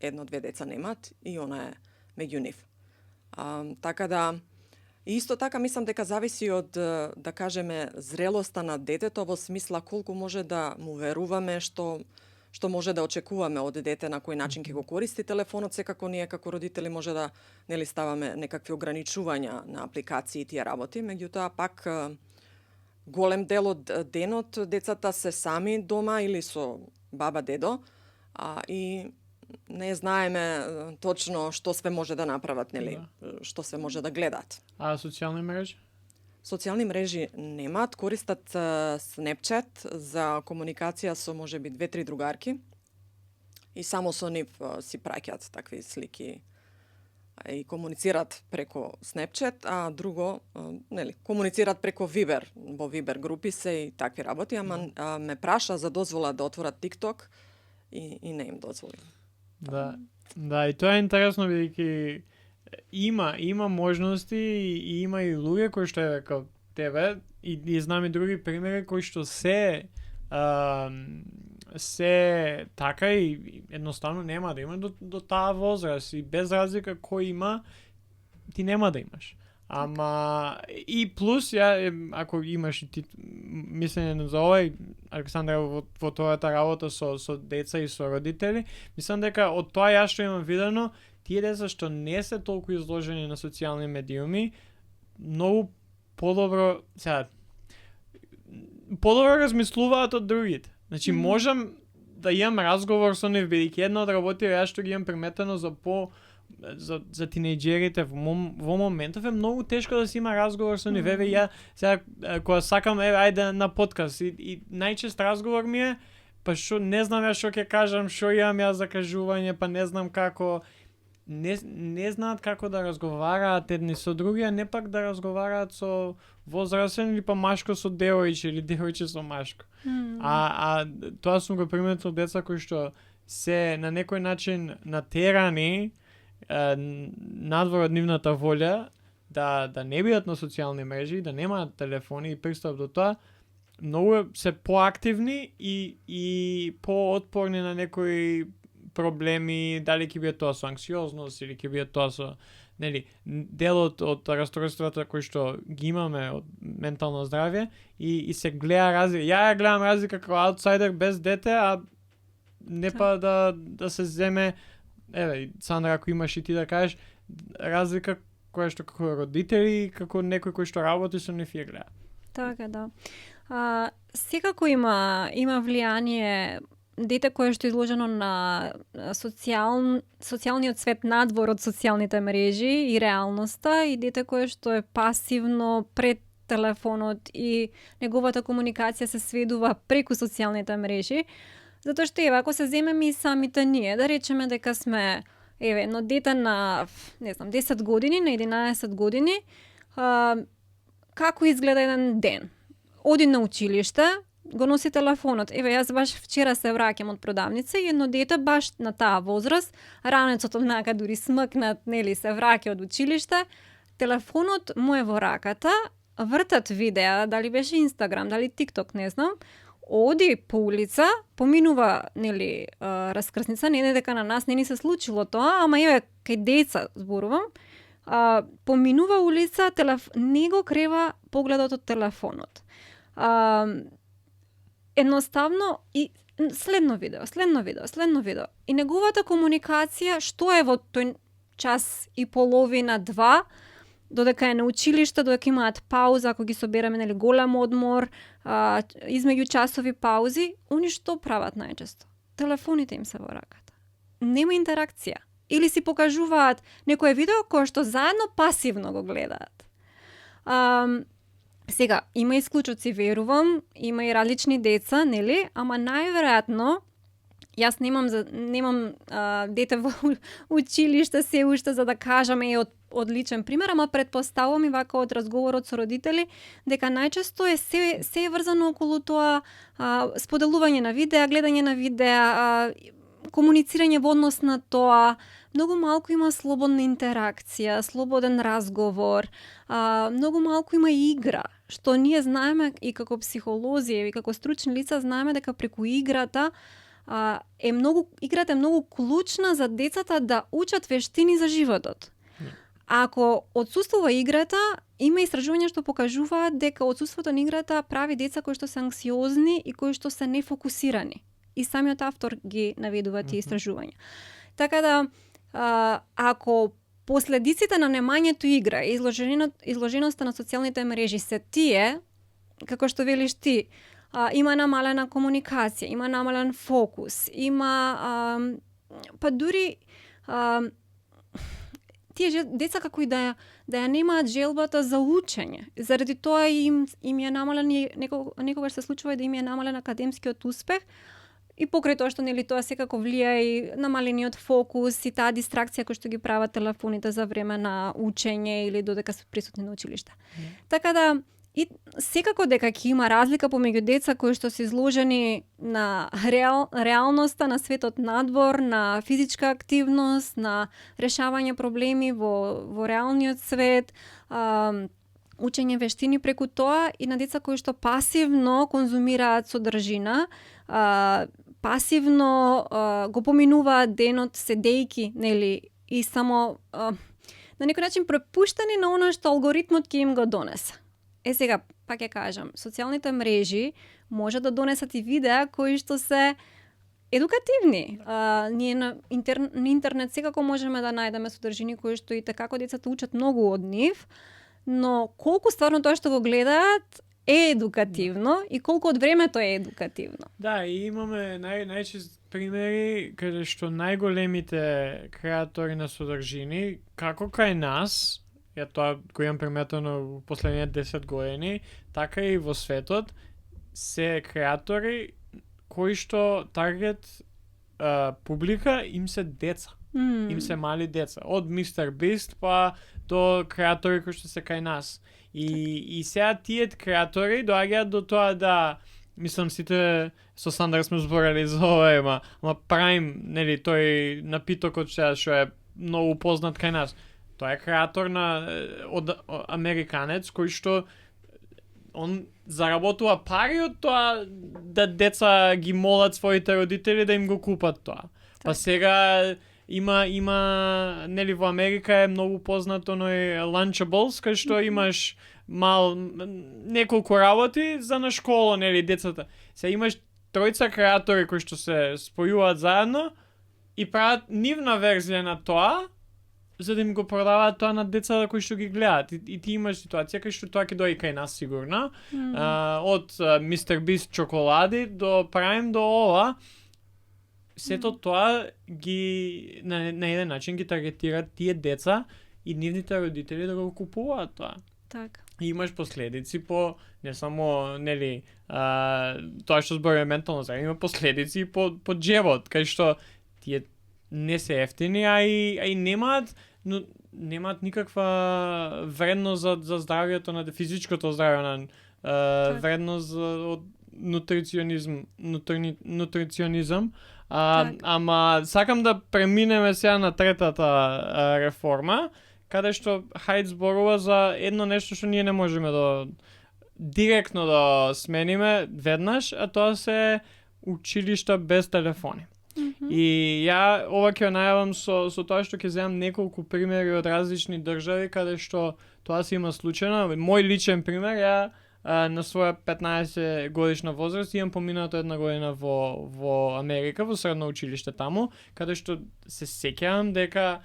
едно-две деца немаат и она е меѓу нив. Така да, исто така мислам дека зависи од, да кажеме, зрелоста на детето во смисла колку може да му веруваме, што може да очекуваме од дете, на кој начин ќе го користи телефонот. Секако ние како родители може да ставаме некакви ограничувања на апликации и тие работи, меѓутоа пак голем дел од денот децата се сами дома или со баба, дедо, и не знаеме точно што све може да направат, нели, што све може да гледат. А социјални мрежи? Социјални мрежи немаат, користат Snapchat за комуникација со можеби 2-3 другарки и само со нив си праќаат такви слики и комуницираат преко Snapchat, а друго, нели, комуницираат преко Viber, во Viber групи се и такви работи, ама ме праша за дозвола да отворат TikTok и не им дозволим. Да, и тоа е интересно, бидејќи има можности и има и луѓе кои што е како тебе и знам и други примери кои што се така и едноставно нема да има до таа возраст и без разлика кој има, ти нема да имаш. Ама и плюс ако имаш и ти мислење за овој Александра во твојата работа со деца и со родители, мислам дека од тоа ја што имам видено, тие деца што не се толку изложени на социјални медиуми, многу подобро размислуваат од другите. Значи можам да имам разговор со нив, бидејќи една од работи ја што ги имам приметено за тинејџерите во моментов е многу тешко да се има разговор со нив. Еве ја сега кога сакам ајде на подкаст и најчест разговор ми е па што не знам ја што ќе кажам, што имам ја за кажување, па не знам како не знаат како да разговараат едни со други, а не пак да разговараат со возрасен или па машко со девојче или девојче со машко. А тоа сум го приметил деца кои што се на некој начин натерани надвор од нивната волја да не бидат на социјални мрежи, да немаат телефони и пристап до тоа, многу се поактивни и поотпорни на некои проблеми, дали ќе биде тоа со анксиозност или ќе биде тоа со, нели, делот од расстройствата кои што ги имаме од ментално здравје и се гледа разлика. Ја гледам разлика како аутсайдер без дете, а не па да се земе, еве, Сандра, ако имаш и ти да кажеш, разлика која што како родители, како некој кој што работи со нив ја гледа. Така, да. Секако има влијание дете кое што е изложено на социјалниот свет надвор од социјалните мрежи и реалноста и дете кое што е пасивно пред телефонот и неговата комуникација се сведува преку социјалните мрежи. Затоа што ако се земеме и самите ние, да речеме дека сме едно дете на, не знам, 10 години, на 11 години, како изгледа еден ден? Оди на училиште, го носи телефонот. Јас баш вчера се враќам од продавница и едно дете баш на таа возраст, ранецот однака дури смркнат, нели, се враќа од училиште, телефонот му е во раката, вртат видеа, дали беше Инстаграм, дали ТикТок, не знам, оди по улица, поминува, нели, раскрсница, не дека на нас не ни се случило тоа, ама кај деца зборувам, поминува улица, не го крева погледот од телефонот. Едноставно и следно видео. И неговата комуникација, што е во тој час и половина, 2, додека е на училиште, додека имаат пауза, ако ги собереме, нели, голем одмор, измеѓу часови паузи, они што прават најчесто? телефоните им се во раката. Нема интеракција. Или си покажуваат некое видео кое што заедно пасивно го гледаат. Сега, има исклучоци, верувам, има и различни деца, нели? Ама најверојатно, јас немам дете во училиште се уште за да кажам одличен пример, ама предпоставувам и вака од разговорот со родители дека најчесто се е врзано околу тоа споделување на видеа, гледање на видеа, комуницирање во однос на тоа. Многу малку има слободна интеракција, слободен разговор, многу малку има игра, што ние знаеме и како психолози и како стручни лица знаеме дека преку играта играта е многу клучна за децата да учат вештини за животот. Ако отсуствува играта, има истражувања што покажуваат дека отсуството на играта прави деца кои што се анксиозни и кои што се нефокусирани. И самиот автор ги наведува тие истражувања. Така да, ако последиците на немањето игра и изложеноста на социјалните мрежи се тие, како што велиш ти, има намалена комуникација, има намален фокус, има па дури тие деца како и да ја немаат желбата за учење. Заради тоа им е намален, некогаш се случува да им е намален академскиот успех, и покрај тоа што нели тоа секако влија и намалениот фокус и таа дистракција која што ги прават телефоните за време на учење или додека се присутни на училиште. Така да и секако дека ќе има разлика помеѓу деца кои што се изложени на реалноста на светот надвор, на физичка активност, на решавање проблеми во реалниот свет, учење вештини преку тоа, и на деца кои што пасивно конзумираат содржина, пасивно го поминуваат денот седејки, нели, и само на некој начин препуштени на она што алгоритмот ќе им го донесе. Сега, пак ќе кажам, социјалните мрежи може да донесат и видеа кои што се едукативни. Ние на интернет секако можеме да најдеме содржини кои што и како децата учат многу од нив, но колку стварно тоа што го гледаат е едукативно и колку од времето е едукативно. Да, и имаме најчест примери каде што најголемите креатори на содржини, како кај нас, ја тоа го имам приметено во последните 10 години, така и во светот, се креатори кои што таргет публика им се деца. Им се мали деца. Од Мистер Бист па до креатори кои што се кај нас. И сега тие креатори доаѓаат до тоа да, мислам сите со Сандра сме зборали за ова, ама Прайм, нели, тој напитокот што е многу познат кај нас. Тоа е креатор од американец кој што он заработува пари од тоа да деца ги молат своите родители да им го купат тоа. Па сега има нели во Америка е многу познато оној Lunchables, кај што имаш неколку работи за на школа, нели, децата. Сега имаш тројца креатори кои што се спојуваат заедно и прават нивна верзија на тоа, за да им го продаваат тоа на децата кои што ги гледаат. И ти имаш ситуација кај што тоа ќе дојде кај нас сигурно. Од Мистер Бист чоколади до Прайм до ова. Сето тоа ги на еден начин ги таргетираат тие деца и нивните родители да го купуваат тоа. Така. И имаш последици по не само нели тоа што зборуваме ментално здравје, има последици по џебот, кај што тие не се ефтини, а и немаат никаква вредност за здравјето на физичкото здравје, на вредност од нутриционизам. Ама сакам да преминеме сега на третата реформа, каде што Хајд зборува за едно нешто што ние не можеме директно да смениме веднаш, а тоа се училишта без телефони. И ја ова ќе најавам со тоа што ќе земам неколку примери од различни држави каде што тоа се има случајно. Мој личен пример, ја на своја 15 годишна возраст имам поминато една година во Америка, во средно училиште таму, каде што се сеќавам дека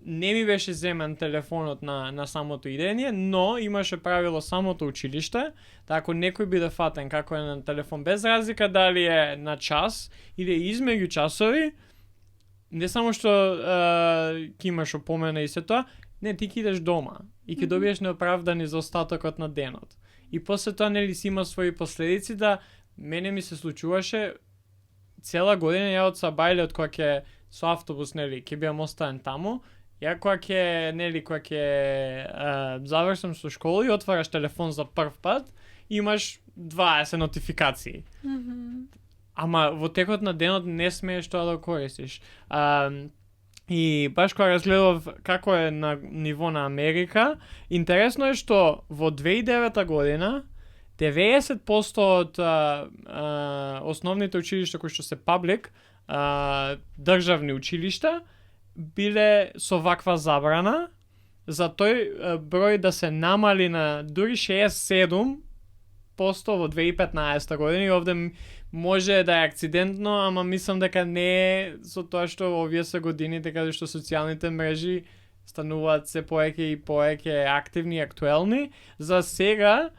не ми беше земен телефонот на самото идење, но имаше правило самото училиште, да ако некој биде фатен како е на телефон, без разлика дали е на час или измеѓу часови, не само што ќе имаш опомена и се тоа, не, ти ќе идеш дома и ќе добиеш неоправдани за остатокот на денот. И после тоа нели си има своји последици, да мене ми се случуваше цела година ја од Сабајле, од кога ќе со автобус нели ќе бидам оставен таму, ја кога ќе завршам со школа и отвараш телефон за прв пат, имаш 20 нотификации. Ама во текот на денот не смееш тоа да користиш. И баш кога разгледав како е на ниво на Америка, интересно е што во 2009 година 90% од основните училишта кои што се паблик, државни училишта, биле со ваква забрана, за тој број да се намали на дури 67% во 2015 година, и овде може да е акцидентно, ама мислам дека не е со тоа што овие се годините каде што социјалните мрежи стануваат се поеќе и поеќе активни и актуелни. За сега,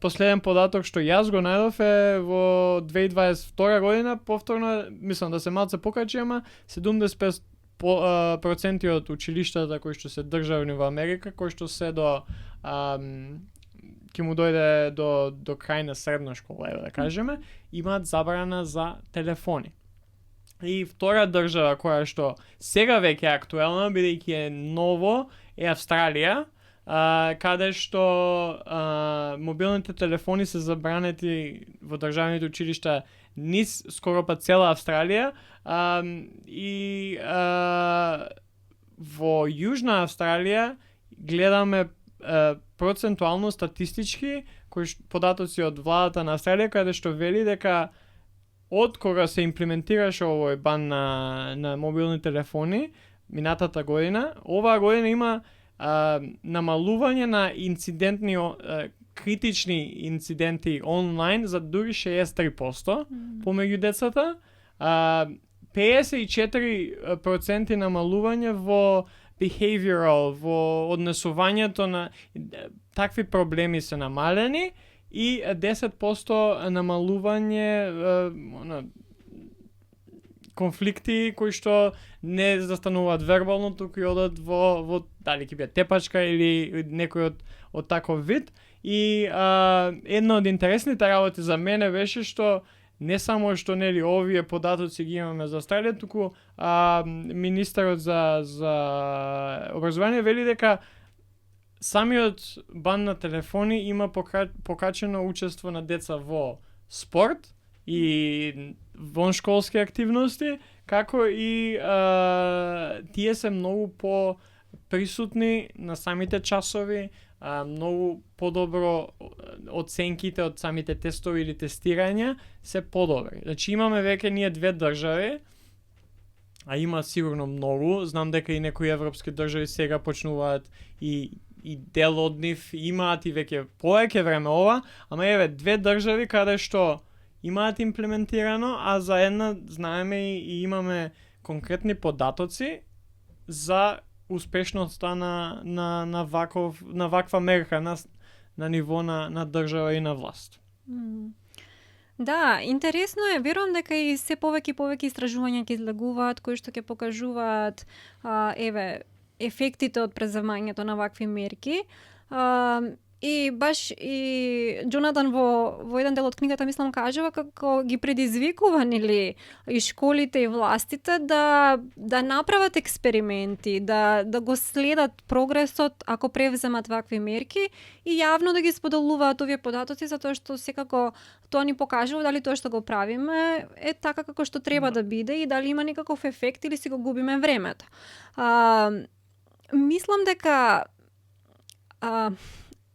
последен податок што јас го најдов е во 2022 година, повторно, мислам да се малце покачи, ама 75% од училиштата кои што се државни во Америка, кои што се до ќе му дојде до крај на средна школа, да кажеме, имаат забрана за телефони. И втора држава која што сега веќе е актуелна, бидејќи е ново, е Австралија, каде што мобилните телефони се забранети во државните училишта низ скоро па цела Австралија, и во Јужна Австралија гледаме процентуално статистички податоци од владата на Австралија, каде што вели дека од кога се имплементираше овој бан на мобилни телефони минатата година, оваа година има намалување на инцидентни критични инциденти онлайн за дури 63% помеѓу децата, 54% намалување во behavioral, во однесувањето на такви проблеми се намалени, и 10% намалување конфликти кои што не застануваат вербално, туку и одат во дали ќе биде тепачка или некој од таков вид. И една од интересните работи за мене беше што не само што нели овие податоци ги имаме за Австралија, туку министерот за образование вели дека самиот бан на телефони има покачено учество на деца во спорт и воншколски активности, како и тие се многу по присутни на самите часови, многу подобро оценките од самите тестови или тестирања се подобри. Значи имаме веќе ние две држави, а има сигурно многу, знам дека и некои европски држави сега почнуваат и дел од нив имаат и веќе повеќе време ова, ама еве две држави каде што имаат имплементирано, а за една знаеме и имаме конкретни податоци за успешноста на ваква мерка на ниво на држава и на власт. Да, интересно е, верувам дека и се повеќе истражувања ќе излегуваат кои што ќе покажуваат ефектите од преземањето на вакви мерки. И баш и Джонатан во еден дел од книгата мислам кажува како ги предизвикува нели и школите и властите да направат експерименти, да го следат прогресот ако превземат вакви мерки и јавно да ги споделуваат овие податоци, затоа што секако тоа ни покажува дали тоа што го правиме е така како што треба да биде и дали има некаков ефект или си го губиме времето. Мислам дека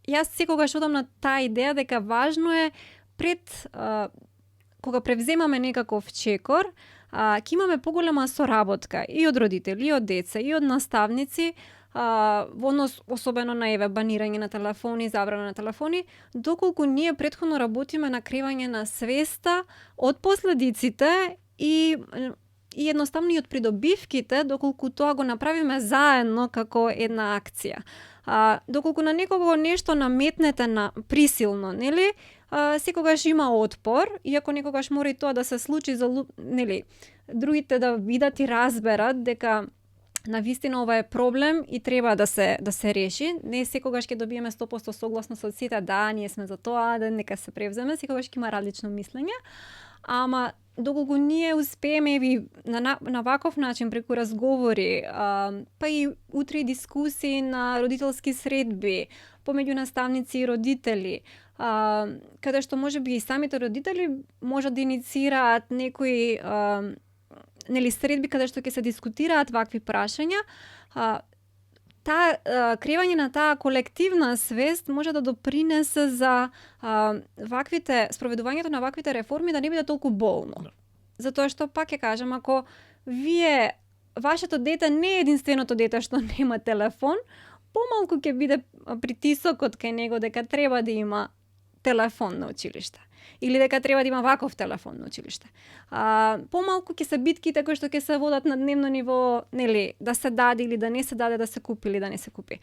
јас секогаш одам на таа идеја дека важно е пред кога превземаме некаков чекор, ќе имаме поголема соработка и од родители, и од деца, и од наставници, во однос особено на банирање на телефони, забрана на телефони, доколку ние претходно работиме на кривање на свеста од последиците и и едноставно и од придобивките, доколку тоа го направиме заедно како една акција. Доколку на некого нешто наметнете на присилно, нели? Секогаш има отпор, иако некогаш мора и тоа да се случи за нели, другите да видат и разберат дека навистина ова е проблем и треба да се реши. Не секогаш ќе добиеме 100% согласност од сите, да, ние сме за тоа, да нека се превземе, секогаш ќе има различно мислење. Ама доколку ние успееме на ваков начин преку разговори, па и утре дискусии на родителски средби, помеѓу наставници и родители, каде што можеби и самите родители можат да инициираат некои нели средби каде што ќе се дискутираат вакви прашања, креање на таа колективна свест може да допринесе за спроведувањето на ваквите реформи да не биде толку болно. Да. Затоа што пак ќе кажам, ако вашето дете не е единственото дете што нема телефон, помалку ќе биде притисокот кај него дека треба да има телефон на училиште. Или дека треба да има ваков телефон на училиште. Помалку ќе се битките кои што ќе се водат на дневно ниво, нели, да се даде или да не се даде, да се купи или да не се купи.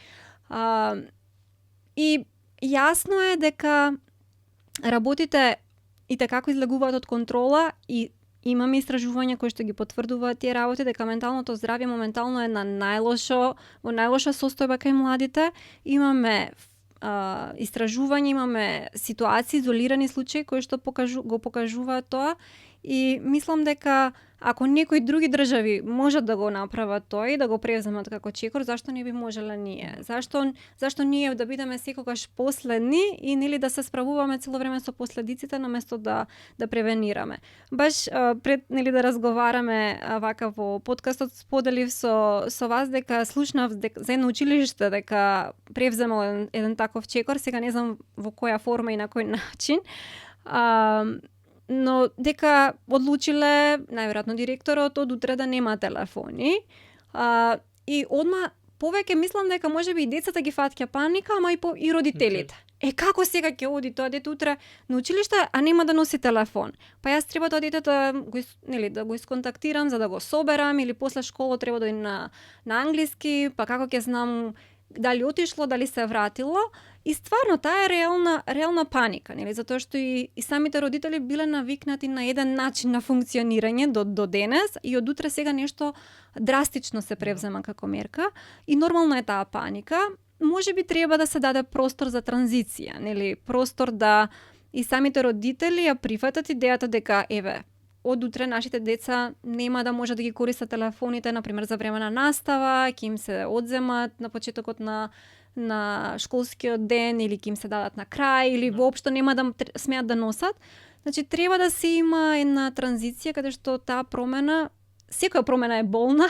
И јасно е дека работите и како излегуваат од контрола и имаме истражувања кои што ги потврдуваат тие работи, дека менталното здравје моментално е во најлоша состојба кај младите. Имаме истражувања, имаме ситуации, изолирани случаи кои што го покажуваат тоа и мислам дека ако некои други држави можат да го направат тоа и да го превземат како чекор, зашто не би можеле ние? Зашто ние да бидеме секогаш последни и нели да се справуваме цело време со последиците наместо да превенираме? Баш пред нели да разговараме вака во подкастот споделив со вас дека слушнав за едно училиште дека превземало еден таков чекор, сега не знам во која форма и на кој начин. Но дека одлучиле, најверојатно директорот, од утре да нема телефони. И одма повеќе мислам дека можеби и децата ги фаќа паника, ама и родителите. Како сега ќе оди тоа дете утре на училиште, а нема да носи телефон? Па јас треба тоа дете да го исконтактирам за да го соберам, или после школа треба да на англиски, па како ќе знам дали отишло, дали се вратило. И стварно, таа е реална паника, нели? Затоа што и самите родители биле навикнати на еден начин на функционирање до денес и од утре сега нешто драстично се превзема како мерка и нормално е таа паника. Можеби треба да се даде простор за транзиција, нели? Простор да и самите родители ја прифатат идејата дека од утре нашите деца нема да може да ги користат телефоните, например за време на настава, ќе им се одземат на почетокот на школскиот ден или ќе им се дадат на крај или воопшто нема да смеат да носат. Значи треба да се има една транзиција каде што таа промена, секоја промена е болна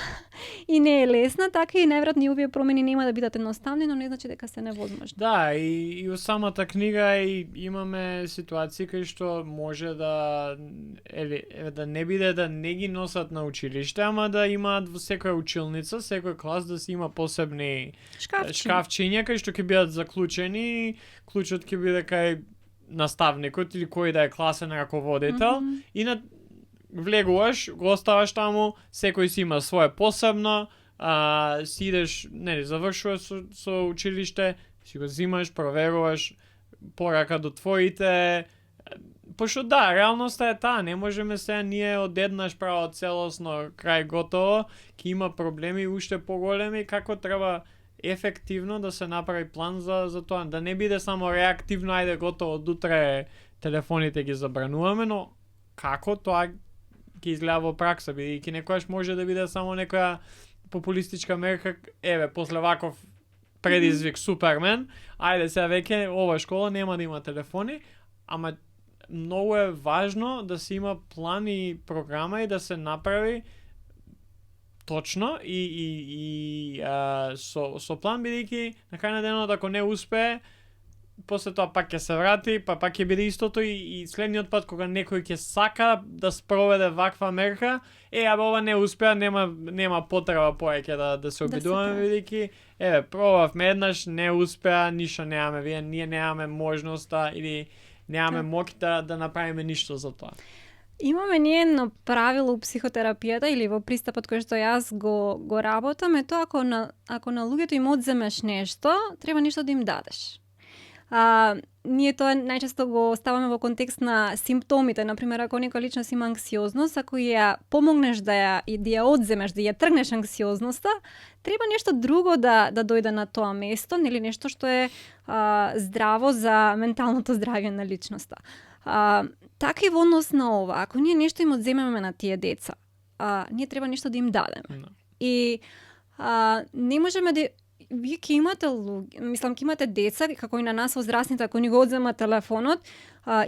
и не е лесна, така и најверојатно и овие промени нема да бидат едноставни, но не значи дека се невозможни. Да, и во самата книга имаме ситуации кај што може да не биде да не ги носат на училиште, ама да имаат во секоја училница, секој клас да си има посебни шкафчиња кај што ќе бидат заклучени, клучот ќе биде кај наставникот или кој да е класен раководител и на влегуваш, го оставаш таму, секој си има свое посебно, си идеш, нели, завршуваш со училиште, си го зимаш, проверуваш порака до твоите. Пошто да, реалноста е таа, не можеме сега ние одеднаш право целосно крај готово, ќе има проблеми уште поголеми, како треба ефективно да се направи план за тоа, да не биде само реактивно, ајде готово од утре телефоните ги забрануваме, но како тоа ќе изгледа во пракса, бидејќи некојаш може да биде само некоја популистичка мерка, после ваков предизвик Супермен, ајде сега веќе ова школа нема да има телефони, ама многу е важно да се има план и програма и да се направи точно и со план, бидејќи на крај на денот ако не успее, после тоа пак ќе се врати, па пак ќе биде истото и следниот пат кога некој ќе сака да спроведе ваква мерка, ова не успеа, нема потреба повеќе да се обидуваме, бидејќи пробавме еднаш, не успеа, ништо немаме, ние немаме можноста или немаме моќ да направиме ништо за тоа. Имаме ние едно правило у психотерапијата или во пристапот кој што јас го работам, е тоа ако на луѓето им одземеш нешто, треба нешто да им дадеш. Ние тоа најчесто го ставаме во контекст на симптомите. Например, ако некоја личност има анксиозност, ако ја помогнеш да ја одземеш, да ја тргнеш анксиозноста, треба нешто друго да дојде на тоа место, нели нешто што е здраво за менталното здравје на личноста. Така и во однос на ова, ако ние нешто им одземеме на тие деца, ние треба нешто да им дадеме. No. И не можеме да вие ќе имате ќе имате деца, како и на нас возрастните, ако ни го одзема телефонот,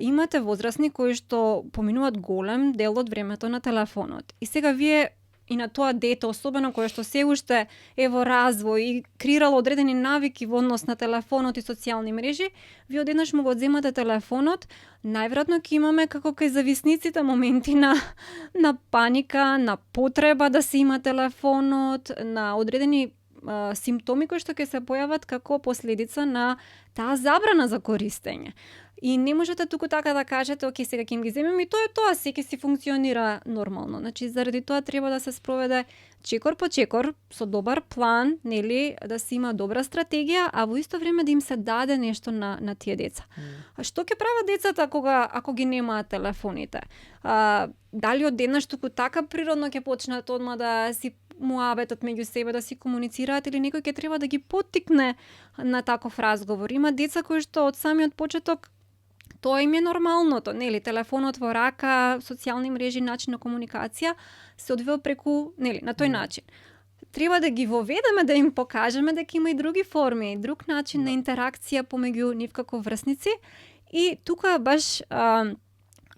имате возрастни кои што поминуваат голем дел од времето на телефонот. И сега вие и на тоа дете, особено кое што се уште е во развој и креирало одредени навики во однос на телефонот и социјални мрежи, вие одеднаш му го одземате телефонот, најверојатно ќе имаме како кај зависниците моменти на паника, на потреба да се има телефонот, на одредени симптоми кои што ќе се појават како последица на таа забрана за користење. И не можете туку така да кажете, оке, сега ќе им ги земеме и тоа е тоа, се ќе си функционира нормално. Значи, заради тоа треба да се спроведе чекор по чекор, со добар план, нели, да се има добра стратегија, а во исто време да им се даде нешто на тие деца. А што ќе прават децата ако ги немаат телефоните? Дали одеднаш туку така природно ќе почнат одма да си муабетот меѓу себе, да си комуницираат, или некој ќе треба да ги поттикне на таков разговор? Има деца кои што од самиот почеток тоа им е нормалното, нели, телефонот во рака, социјални мрежи, начин на комуникација се одвива преку, нели, на тој начин. Треба да ги воведеме, да им покажеме дека има и други форми, друг начин на интеракција помеѓу нив како врсници. И тука баш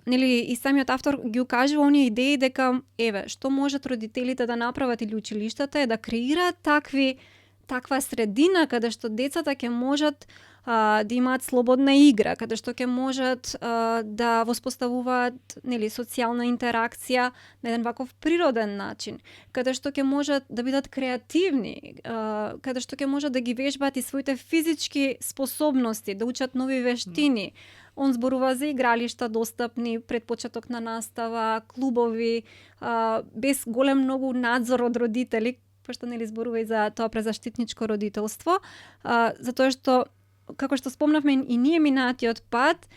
нели, и самиот автор ги укажува оние идеи дека еве што можат родителите да направат или училиштата е да креираат таква средина каде што децата ќе можат да имаат слободна игра, каде што ќе можат да воспоставуваат, нели, социјална интеракција на еден ваков природен начин, каде што ќе можат да бидат креативни, каде што ќе можат да ги вежбаат и своите физички способности, да учат нови вештини. Он зборува за игралишта достапни пред почеток на настава, клубови, без голем многу надзор од родители, пошто нели зборува и за тоа презаштитничко родителство, затоа што како што спомнавме и ние минатиот пат,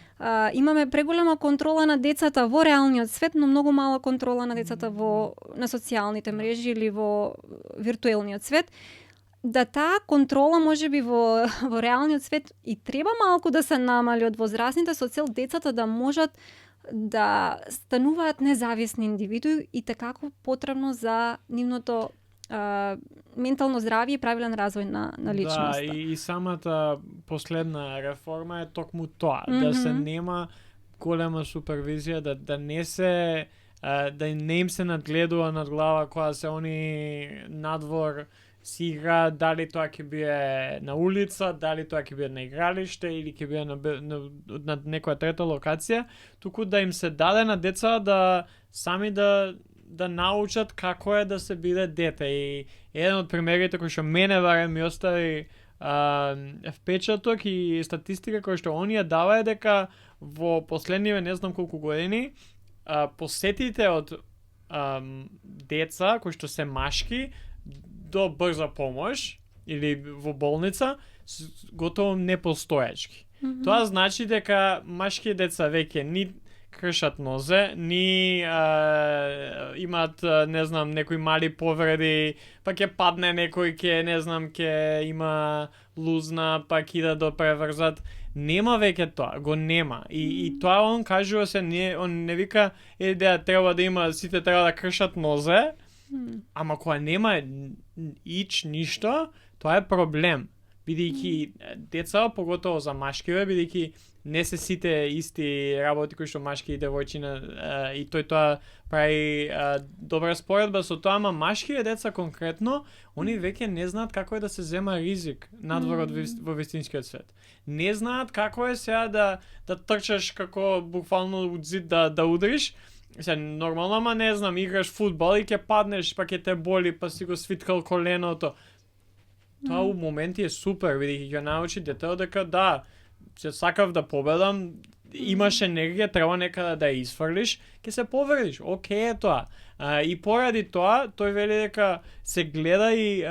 имаме преголема контрола на децата во реалниот свет, но многу мала контрола на децата на социјалните мрежи или во виртуелниот свет. Да таа контрола можеби во реалниот свет и треба малку да се намали од возрастните со цел децата да можат да стануваат независни индивидуи и такако потребно за нивното ментално здравје и правилен развој на личноста. Да, и самата последна реформа е токму тоа, да се нема голема супервизија, да не се да не им се надгледува над глава кога се они надвор си играат, дали тоа ќе биде на улица, дали тоа ќе биде на игралиште или ќе биде на некоја трета локација, туку да им се даде на деца да сами да научат како е да се биде дете. И еден од примерите кој што мене барем ми остави впечаток и статистика кој што оние дава е дека во последниве не знам колку години посетите од деца кои што се машки до брза помош или во болница готово непостоечки. Тоа значи дека машки деца веќе ни кршат нозе, ни имаат, не знам, некои мали повреди, па ќе падне некој, ќе има лузна, па ќе да допреврзат. Нема веќе тоа, го нема. И тоа он кажува се, он не вика треба да има, сите треба да кршат нозе, ама кога нема ништо, тоа е проблем. Бидејќи деца, поготово за машкиве, бидејќи не се сите исти работи кои што машки и девојчина, и тој тоа прави добра споредба со тоа, ама машкиве деца конкретно, они веќе не знаат како е да се зема ризик надвор од во вистинскиот свет. Не знаат како е сега да трчаш како буквално од зид да удриш. Сега нормално, ама не знам, играш фудбал и ќе паднеш, па ќе те боли, па си го свиткал коленото. Тоа у моменти е супер, бидејќи ќе научи детето дека да, се сакав да победам, имаш енергија, треба некаде да ја изфрлиш, ќе се повредиш. Океј е тоа. И поради тоа, тој вели дека се гледа и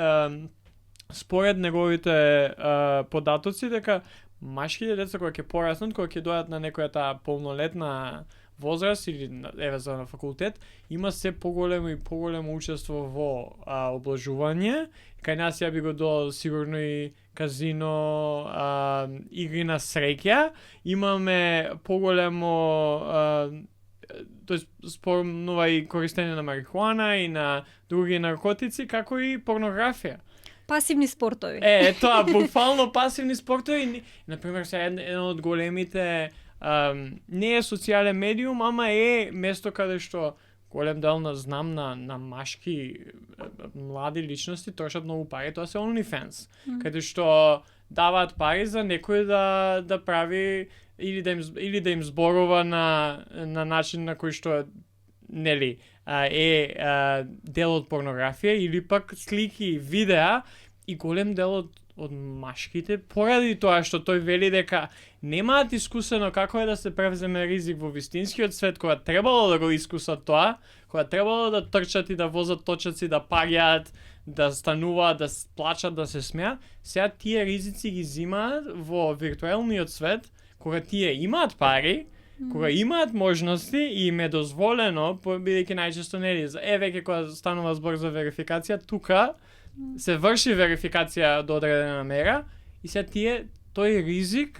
според неговите податоци, дека машките деца кои ќе пораснат, кои ќе дојдат на некоја таа полнолетна возраст или еве за на факултет, има се поголемо и поголемо учество во облажување. Кај нас ја би го додал сигурно и казино, игри на среќа. Имаме поголемо тоест спомнува и користење на марихуана и на други наркотици, како и порнографија. Пасивни спортови. Тоа, буквално пасивни спортови. Например, сега еден од големите не е социјален медиум, ама е место каде што голем дел на машки млади личности трошат многу пари, тоа се OnlyFans, каде што даваат пари за некој да прави или да им зборува на начин на кој што нели дел од порнографија или пак слики, видеа, и голем дел од машките, поради тоа што тој вели дека немаат искусено како е да се превземе ризик во вистинскиот свет, кога требало да го искусат тоа, кога требало да трчат и да возат точаци, да паѓаат, да стануваат, да плачат, да се смеат, сега тие ризици ги зимаат во виртуелниот свет, кога тие имаат пари, кога имаат можности и им е дозволено, бидејќи најчесто нели, веќе кога станува збор за верификација, тука се врши верификација до одредена мера и се тој ризик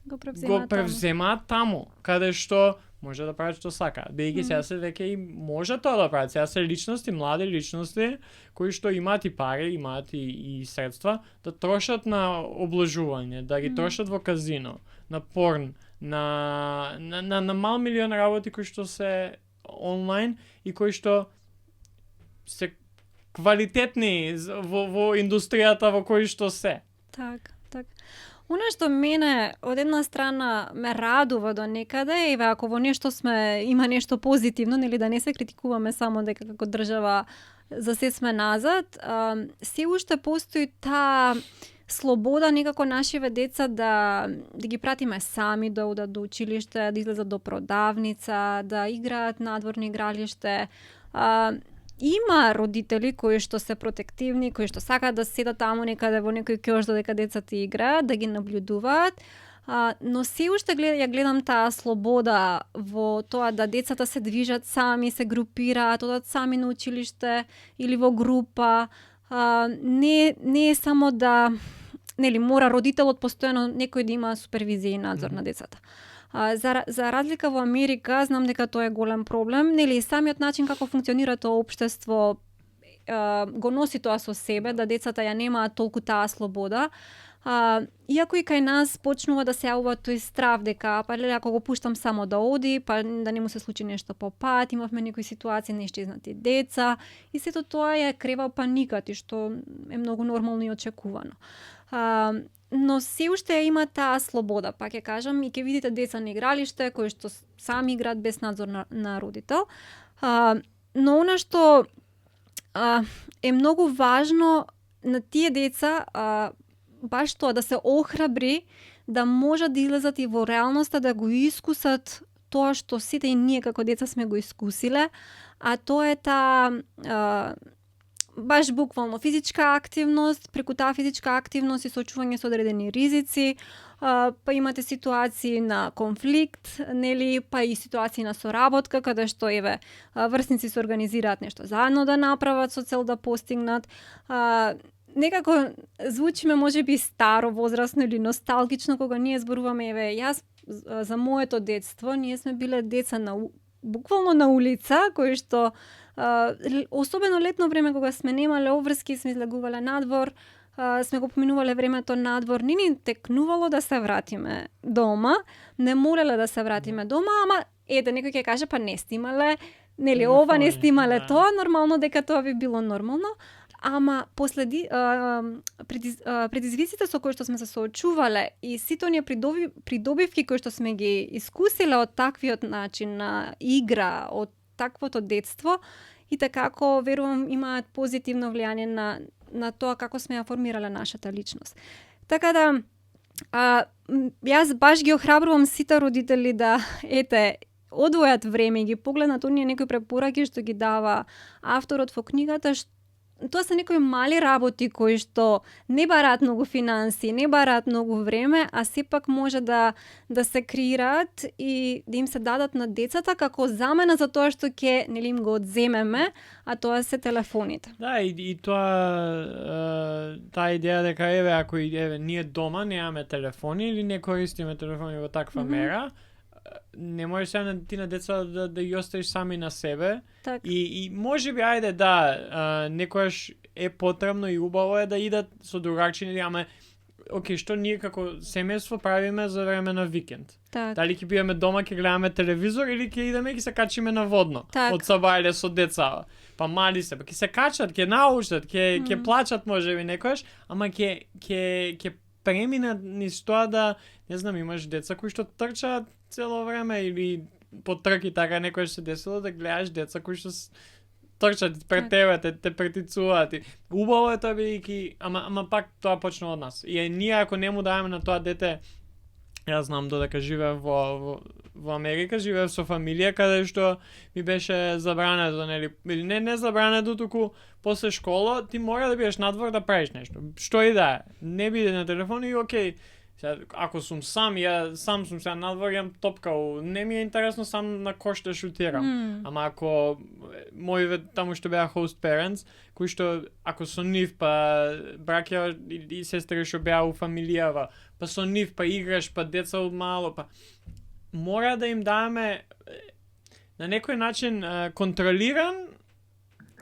го превземаат таму, каде што може да прават што сакаат. Бидејќи сега се веќе и може тоа да прават. Сега се личности, млади личности, кои што имаат и пари, имаат и средства да трошат на облажување, да ги трошат во казино, на порн, на мал милион работи кои што се онлайн и кои што се квалитетни во индустријата во кој што се. Так. Оно што мене од една страна ме радува до некаде, еве ако во нешто има нешто позитивно, нели да не се критикуваме само дека како држава за се сме назад, се уште постои таа слобода некако нашиве деца да ги пратиме сами да одат до училиште, да излезат до продавница, да играат надворно игралиште. Има родители кои што се протективни, кои што сакаат да седат таму некаде во некој ќош додека децата играат, да ги наблюдуваат, но се уште ја гледам таа слобода во тоа да децата се движат сами, се групираат, одат сами на училиште или во група. Не е само да нели мора родителот постојано некој да има супервизија и надзор на децата. За разлика во Америка, знам дека тоа е голем проблем, нели самиот начин како функционира тоа општество го носи тоа со себе, да децата ја немаат толку таа слобода. Иако и кај нас почнува да се јавува тој страв дека ако го пуштам само да оди, па да не му се случи нешто по пат, имавме некои ситуации на исчезнати деца и сето тоа ја крева паниката, што е многу нормално и очекувано. Но се уште има таа слобода, пак ќе кажам, и ќе видите деца на игралиште кои што сами играат без надзор на родител. Но она што е многу важно на тие деца, баш тоа да се охрабри да можат да излезат и во реалноста да го искусат тоа што сите и ние како деца сме го искусиле, а тоа е таа баш буквално физичка активност, преку таа физичка активност и соочување со одредени ризици, па имате ситуации на конфликт, нели, па и ситуации на соработка, каде што врсници се организираат нешто заедно да направат со цел да постигнат. Некако звучиме можеби старо, возрастно или носталгично кога ние зборуваме, јас за моето детство, ние сме биле деца буквално на улица, кои што особено летно време кога сме немале обврски, сме излегувале надвор, сме го поминувале времето надвор, не ни текнувало да се вратиме дома, не молеле да се вратиме дома, ама некој ќе каже па не сте имале, нели ова не сте имале тоа, нормално дека тоа би било нормално. Ама предизвиците со кои што сме се соочувале и сите оние придобивки кои што сме ги искусиле од таквиот начин на игра, од таквото детство, и така како верувам имаат позитивно влијание на тоа како сме ја формирале нашата личност. Така да Јас баш ги охрабрувам сите родители да, одвојат време и ги погледнат оние некои препораки што ги дава авторот во книгата, тоа се некои мали работи кои што не бараат многу финанси, не бараат многу време, а сепак може да се креираат и да им се дадат на децата како замена за тоа што ќе нели им го одземеме, а тоа се телефоните. Да, и тоа таа идеја дека ако ние дома немаме телефони или не користиме телефони во таква мера, не можеш сега ти на деца да ги оставиш сами на себе. Так. И може би, некојаш е потребно и убаво е да идат со другарчини, ама окей, што ние како семејство правиме за време на викенд? Так. Дали ќе бидеме дома, ќе гледаме телевизор или ќе идеме и ќе се качиме на водно Так. од сабајле со деца. Па мали се, па ќе се качат, ќе научат, ќе плачат можеби некојаш, ама ќе преминат низ тоа да, не знам, имаш деца кои што трчаат цело време или по трки така некојаш се десило да гледаш деца кои што трчат пред тебе, те претицуваат. Убаво е тоа бидејќи, ама пак тоа почна од нас. И ние ако не му даваме на тоа дете, јас знам додека живеев во Америка, живеев со фамилија каде што ми беше забрането, нели, или не забрането, туку после школа ти мора да бидеш надвор да правиш нешто. Што и да е. Не биде на телефон и окей. Ако сум сам, ја сам сум сега надвор, јам топкал, не ми е интересно сам на кош да шутирам. Ама ако мои таму што беа host parents, кои што ако со нив па браќа и сестри што беа у фамилијава, па со нив па играш, па деца од мало, па мора да им даваме на некој начин контролиран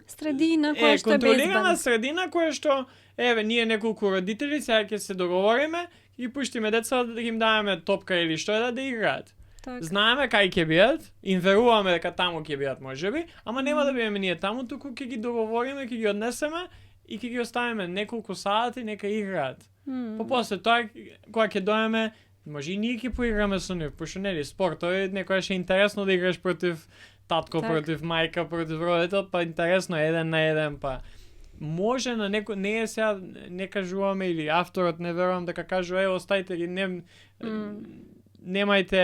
средина која што е контролирана безбедна. средина која што ние неколку родители сега ќе се договориме и пуштиме деца да им даваме топка или што е да играат. Так. Знаеме кај ќе бидат, им веруваме дека таму ќе бидат можеби, ама нема да бидеме ние таму, туку ќе ги договориме, ќе ги однесеме и ќе ги оставиме неколку сати нека играат. Па после тоа кога ќе доеме, може и ние ќе поиграме со нив, пошто нели спорт, тоа е некојаш е интересно да играш против татко, Так. против мајка, против родител, па интересно е 1 на 1, па може на некој, не е сега, не кажуваме или авторот не верувам дека кажува остајте ги, немајте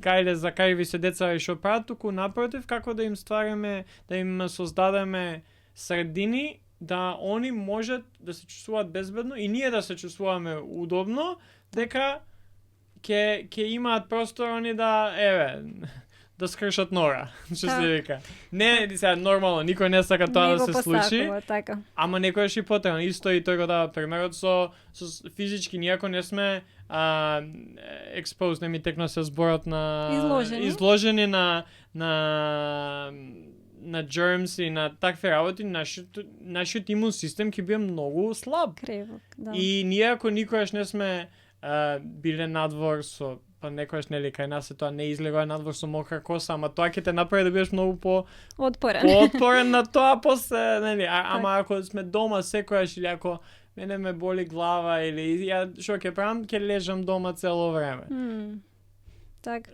гајле за кај ви се деца и што прават, туку напротив како да им ствараме, да им создадеме средини да они можат да се чувствуваат безбедно и ние да се чувствуваме удобно, дека ќе имаат простор они да скршат нора, што се вика. Не, сега нормално, никој не сака тоа да се случи, така. ама некојаш и потребно. Исто и тој го дава примерот со физички, ние ако не сме exposed, не ми текна се зборот на изложени на germs и на такви работи, нашиот имун систем ќе биде многу слаб. Кревок, да. И ние ако никогаш не сме биле надвор со, па некојаш нели кај нас тоа не излегува надвор со мокра коса, ама тоа ќе те направи да бидеш многу отпорен на тоа после, нели, ама ако сме дома секојаш или ако мене ме боли глава или ја што ќе правам, ќе лежам дома цело време. Так.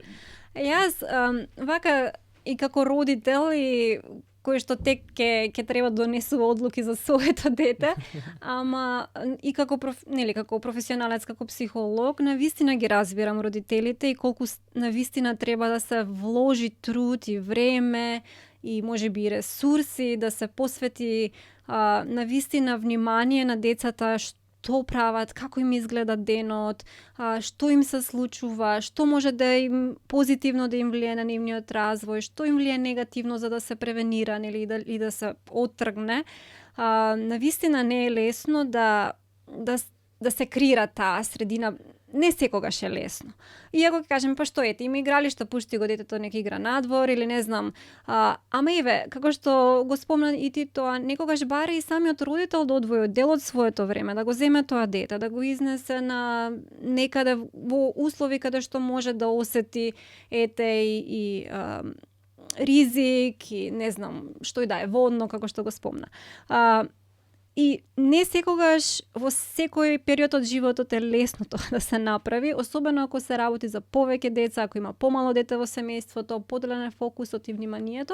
Јас вака и како родител и кој што тек ќе треба да донесува одлуки за своето дете, ама и како како професионалец, како психолог, навистина ги разбирам родителите и колку навистина треба да се вложи труд и време и можеби и ресурси да се посвети навистина внимание на децата, што прават, како им изгледа денот, што им се случува, што може да им позитивно да им влие на нивниот развој, што им влие негативно за да се превенира или да се оттргне. Навистина не е лесно да се креира таа средина. Не секогаш е лесно. Иако ќе кажем, па што им игралишта, пушти го детето нека игра надвор или не знам. Ама како што го спомна и ти тоа, некогаш баре и самиот родител да одвои дел од своето време, да го земе тоа дете, да го изнесе на некаде во услови каде што може да осети и ризик и не знам што и да е водно, како што го спомна. И не секогаш во секој период од животот е лесно тоа да се направи, особено ако се работи за повеќе деца, ако има помало дете во семејството, поделен е фокусот и вниманието,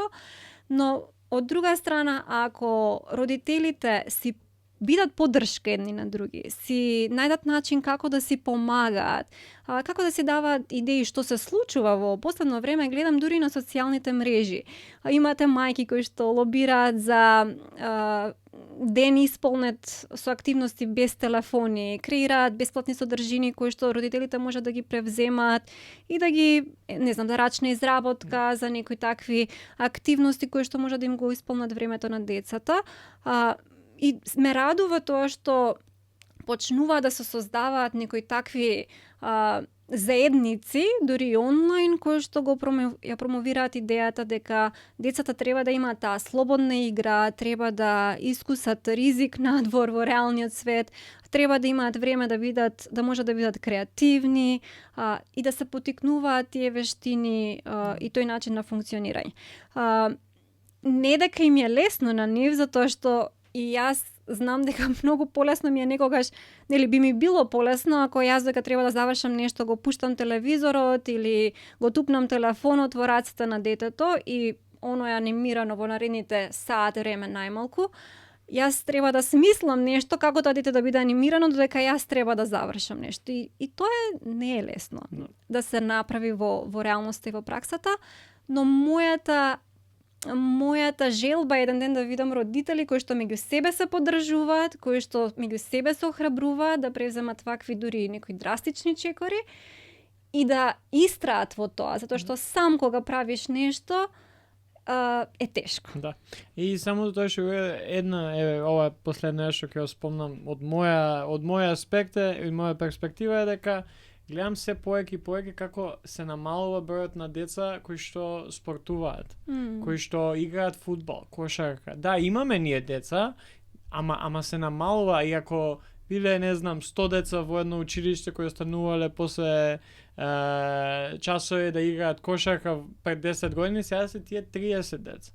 но од друга страна, ако родителите си бидат поддршка едни на други, си најдат начин како да си помагаат, како да си даваат идеи што се случува во последно време, гледам дури на социјалните мрежи. Имате мајки кои што лобираат за ден исполнет со активности без телефони, креираат бесплатни содржини кои што родителите можат да ги превземаат и да ги, не знам, да рачна изработка за некои такви активности кои што може да им го исполнат времето на децата. И ме радува тоа што почнува да се создаваат некои такви заедници, дури и онлайн, кои што ја промовираат идејата дека децата треба да имаат таа слободна игра, треба да искусат ризик надвор во реалниот свет, треба да имаат време да можат да бидат креативни и да се потикнуваат тие вештини и тој начин на функционирање. Не дека им е лесно на нив, затоа што и јас знам дека многу полесно ми е некогаш, нели би ми било полесно ако јас дека треба да завршам нешто, го пуштам телевизорот или го тупнам телефонот во рацете на детето и оно е анимирано во наредните сат време најмалку. Јас треба да смислам нешто како тоа дете да биде анимирано, додека јас треба да завршам нешто. И тоа не е лесно да се направи во реалноста и во праксата, но мојата желба е еден ден да видам родители кои што меѓу себе се поддржуваат, кои што меѓу себе се охрабруваат да преземат вакви дури некои драстични чекори и да истраат во тоа, затоа што сам кога правиш нешто е тешко. Да. И само тоа што ова последно што ќе го спомнам од моја аспект и моја перспектива е дека гледам се поеќе како се намалува бројот на деца кои што спортуваат, кои што играат фудбал, кошарка. Да, имаме ние деца, ама се намалува, и ако биле, не знам, 100 деца во едно училиште кои останувале после часови да играат кошарка пред 10 години, сега се тие 30 деца.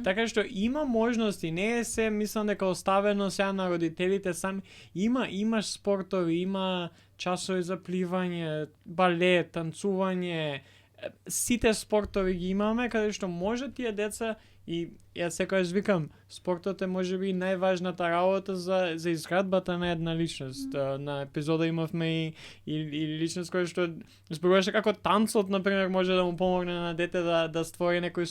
Така што има можности, не е се, мислам дека оставено сега на родителите сами. Имаш спортови, има часови за пливање, балет, танцување, сите спортови ги имаме, каде што може тие деца, и јас секогаш викам, спортот е можеби најважната работа за изградбата на една личност. На епизода имавме и личност која што зборуваше како танцот, например, може да му помогне на дете да створи некои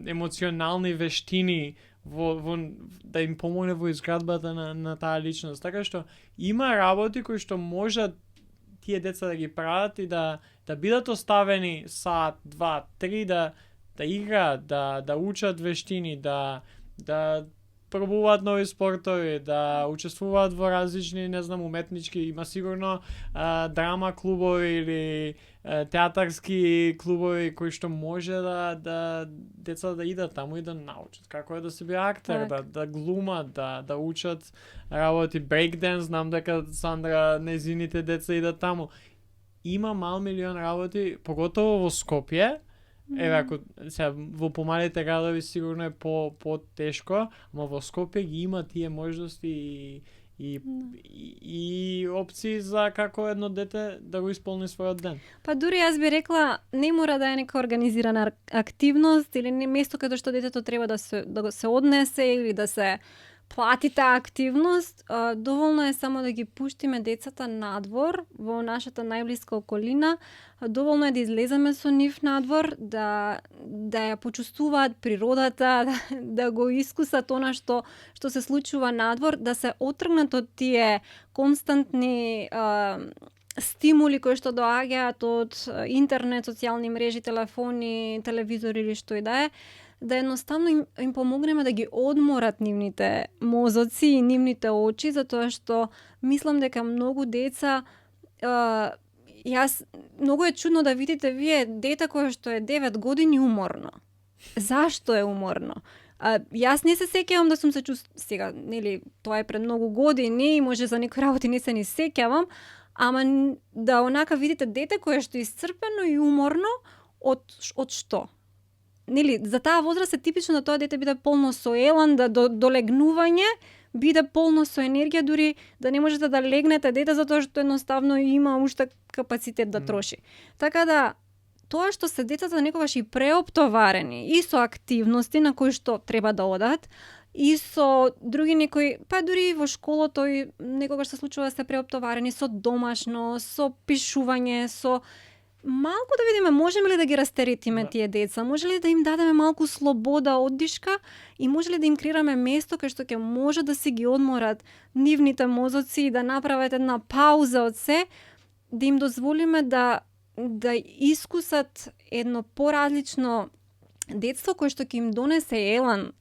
емоционални вештини, да им помогне во изградбата на таа личност. Така што има работи кои што можат тие деца да ги прават и да бидат оставени сат, 2, 3, да играат, да учат вештини, да пробуваат нови спортови, да учествуваат во различни, не знам, уметнички, има сигурно драма клубови или театарски клубови кои што може да деца да идат таму и да научат како е да се биде актер, да глумат, да учат работи, брейкденс, знам дека Сандра незините деца идат таму. Има мал милион работи, поготово во Скопје. Еве, ако сега во помалите градови сигурно е по-тешко, ама во Скопје ги има тие можности и опции за како едно дете да го исполни својот ден. Па дури јас би рекла, не мора да е нека организирана активност или не место каде што детето треба да се однесе или да се плати таа активност, доволно е само да ги пуштиме децата надвор во нашата најблиска околина, доволно е да излеземе со нив надвор, да ја почувствуваат природата, да го искусат она што се случува надвор, да се отргнат од тие константни стимули кои што доаѓаат од интернет, социјални мрежи, телефони, телевизори или што и да едноставно им помогнеме да ги одморат нивните мозоци и нивните очи, затоа што мислам дека многу деца, многу е чудно да видите вие дете кое што е 9 години уморно. Зашто е уморно? Јас не се сеќавам да сум се сега, нели, тоа е пред многу години и може за некои работи не се ни сеќавам, ама да онака видите дете кое што е исцрпено и уморно од што? Нели, за таа возраст е типично да тоа дете биде полно со елан, да до легнување биде полно со енергија, дури да не можете да легнете дете затоа што едноставно има уште капацитет да троши. Така да, тоа што се децата некогаш и преоптоварени и со активности на кои што треба да одат, и со други некои, па дури и во школото и некогаш се случува да се преоптоварени со домашно, со пишување, со малку да видиме можеме ли да ги растеретиме Да. тие деца, може ли да им дадеме малку слобода, оддишка и може ли да им креираме место кај што ќе може да си ги одморат нивните мозоци и да направат една пауза од се, да им дозволиме да искусат едно поразлично детство кое што ќе им донесе елан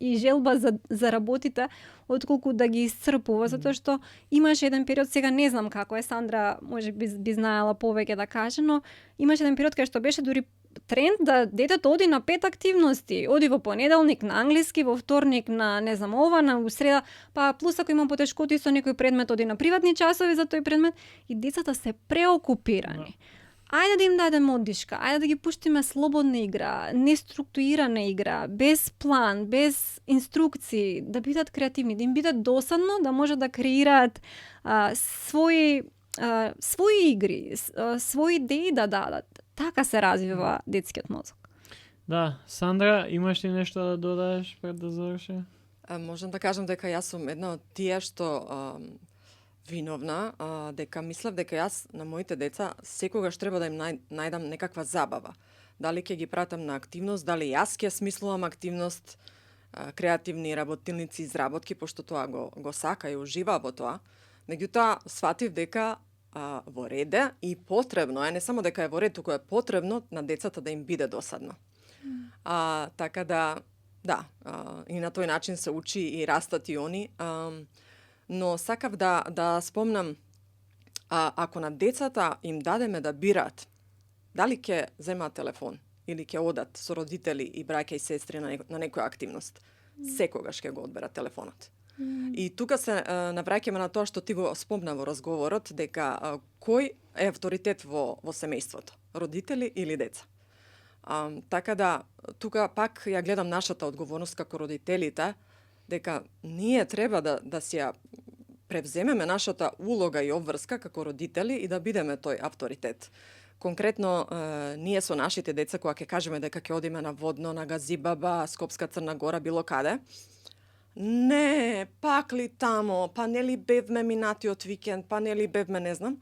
и желба за работите, отколку да ги исцрпува, затоа што имаше еден период, сега не знам како е, Сандра може би знаела повеќе да каже, но имаше еден период кај што беше дури тренд да детето оди на 5 активности, оди во понеделник на англиски, во вторник на не знам ова, на среда, па плюс ако има потешкоти со некој предмет, оди на приватни часови за тој предмет и децата се преокупирани. Ајде да им дадеме оддишка, ајде да ги пуштиме слободна игра, неструктурирана игра, без план, без инструкции, да бидат креативни, да им биде досадно, да може да креираат своји игри, своји идеи да дадат. Така се развива детскиот мозок. Да, Сандра, имаш ли нешто да додадеш пред да заврши? Можам да кажам дека јас сум една од тие што виновна, дека мислев дека јас на моите деца секогаш треба да им најдам некаква забава. Дали ќе ги пратам на активност, дали јас ќе смислувам активност, креативни работилници, изработки, пошто тоа го сака и ужива во тоа. Меѓутоа, сватив дека во реде и потребно е, не само дека е во ред, туку е потребно на децата да им биде досадно. Така да, и на тој начин се учи и растат и они. Но сакав да спомнам, ако на децата им дадеме да бират, дали ќе земаат телефон или ќе одат со родители и браќа и сестри на некоја активност, секогаш ќе го одберат телефонот. И тука се навраќаме на тоа што ти го спомна во разговорот, дека кој е авторитет во семејството, родители или деца. Така да, тука пак ја гледам нашата одговорност како родителите, дека ние треба да си ја превземеме нашата улога и обврска како родители и да бидеме тој авторитет. Конкретно, ние со нашите деца, кога ќе кажеме дека ќе одиме на Водно, на Газибаба, Скопска Црна Гора, било каде, не, пак ли тамо, па нели бевме минатиот викенд, па нели бевме не знам.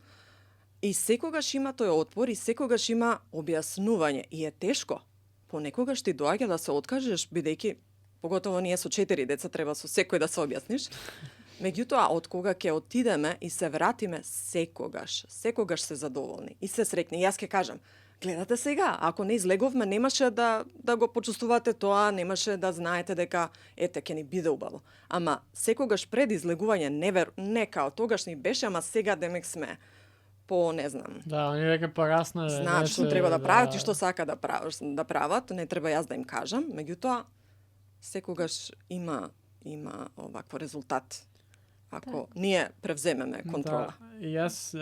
И секогаш има тој отпор и секогаш има објаснување. И е тешко. Понекогаш ти доаѓа да се откажеш, бидејќи поготово ние со 4 деца треба со секој да се објасниш. Меѓутоа, од кога ќе отидеме и се вратиме, секогаш се задоволни и се среќни. Јас ќе кажам, гледате сега, ако не излеговме, немаше да го почувствувате тоа, немаше да знаете дека ете ќе ни биде убаво. Ама секогаш пред излегување не као тогаш ни беше, ама сега демек сме по не знам. Да, они веќе пораснале. Знаат што треба да прават и што сака да прават, не треба јас да им кажам, меѓутоа секогаш има овакво резултат ако ние превземеме контрола. Да, јас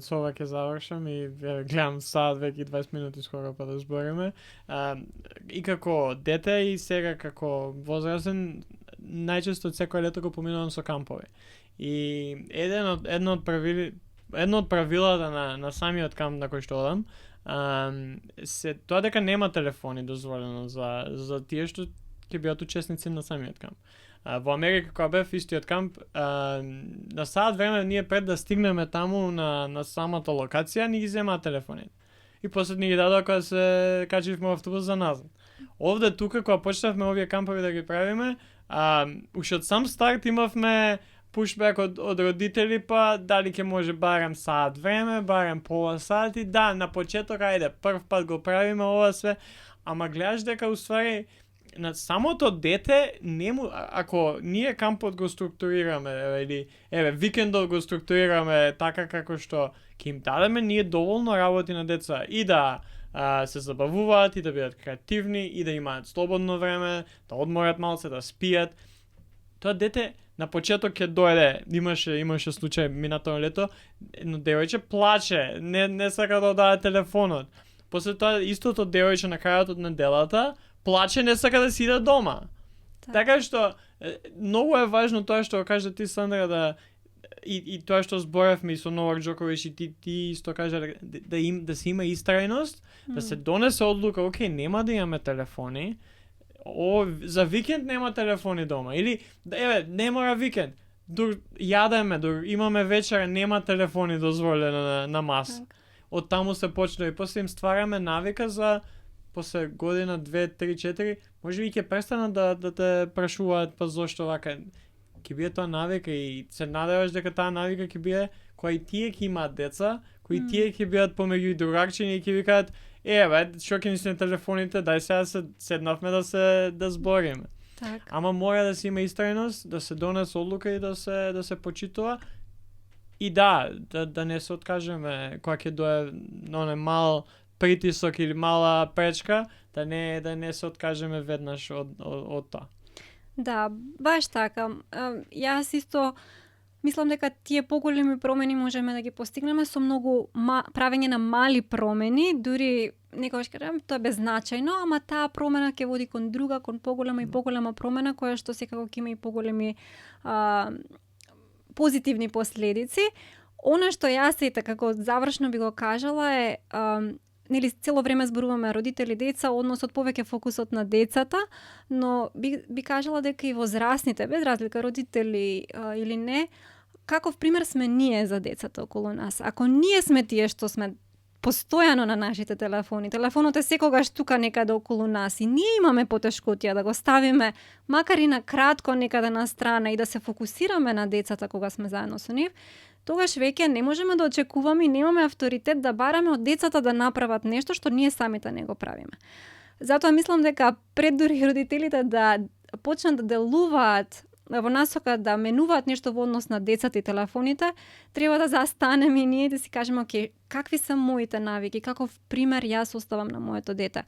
со ова ќе завршам и гледам саат веќе 20 минути скоро па да збориме. И како дете и сега како возрастен, најчесто секој лето го поминувам со кампови. И едно од правилата на самиот камп на кој што одам, се тоа дека нема телефони дозволено за тие што ќе бидат учесници на самиот камп. Во Америка, кога бев истиот камп, на саат време ние пред да стигнеме таму на самата локација, ни ги земаат телефоните. И после ни ги дадоа кога се качивме во автобус за назад. Овде тука, кога почнавме овие кампови да ги правиме, уште од сам старт имавме пушбек од родители, па дали ќе може барем саат време, барем пола сат и да, на почеток, ајде, прв пат го правиме ова све, ама гледаш дека уствари на самото дете ако ние кампот го структурираме или викендот го структурираме така како што ќе им дадеме ние доволно работи на деца и да се забавуваат и да бидат креативни и да имаат слободно време, да одморат малце, да спијат. Тоа дете на почеток ќе дојде, имаше случај минатото лето, едно девојче плаче, не сака да даде телефонот. После тоа истото девојче на крајот од неделата плаче, не сака да си иде дома. Така што многу е важно тоа што кажа ти, Сандра, и тоа што зборевме и со Новак Џокович и ти исто кажа да се има истрајност, да се донесе одлука, окей, нема да имаме телефони, за викенд нема телефони дома или еве не мора викенд. Дур јадеме, дур имаме вечера, нема телефони дозволено на маса. Так. Од таму се почна и после им ствараме навика за после година, 2, 3, 4, може би ќе престанат да те прашуваат па зошто вака. Ќе биде тоа навика и се надеваш дека таа навика ќе биде која и тие ќе имаат деца, кои тие ќе бидат помеѓу и другарчини и ќе викаат еве, што ќе ни се на телефоните, дај сега се седнавме да збориме. Так. Ама мора да се има истрајност, да се донесе одлука и да се почитува. И да не се откажеме кога ќе дое оне мал притисок или мала пречка, да не се откажеме веднаш од тоа. Да, баш така. Јас исто мислам дека тие поголеми промени можеме да ги постигнеме со многу правење на мали промени, дури некогаш кажам тоа е беззначајно, ама таа промена ќе води кон друга, кон поголема и поголема промена која што секако ќе има и поголеми позитивни последици. Она што јас и како завршно би го кажала е нели цело време зборуваме родители деца, односот повеќе фокусот на децата, но би кажала дека и возрастните, без разлика родители или не, каков пример сме ние за децата околу нас. Ако ние сме тие што сме постојано на нашите телефони, телефонот е секогаш тука некаде околу нас и ние имаме потешкотија да го ставиме макар и на кратко некаде на страна и да се фокусираме на децата кога сме заедно со нив, тогаш веќе не можеме да очекуваме и немаме авторитет да бараме од децата да направат нешто што ние самите не го правиме. Затоа мислам дека пред дури родителите да почнат да делуваат во насока да менуваат нешто во однос на децата и телефоните, треба да застанеме и ние да си кажеме, окей, какви се моите навики, каков пример јас оставам на моето дете.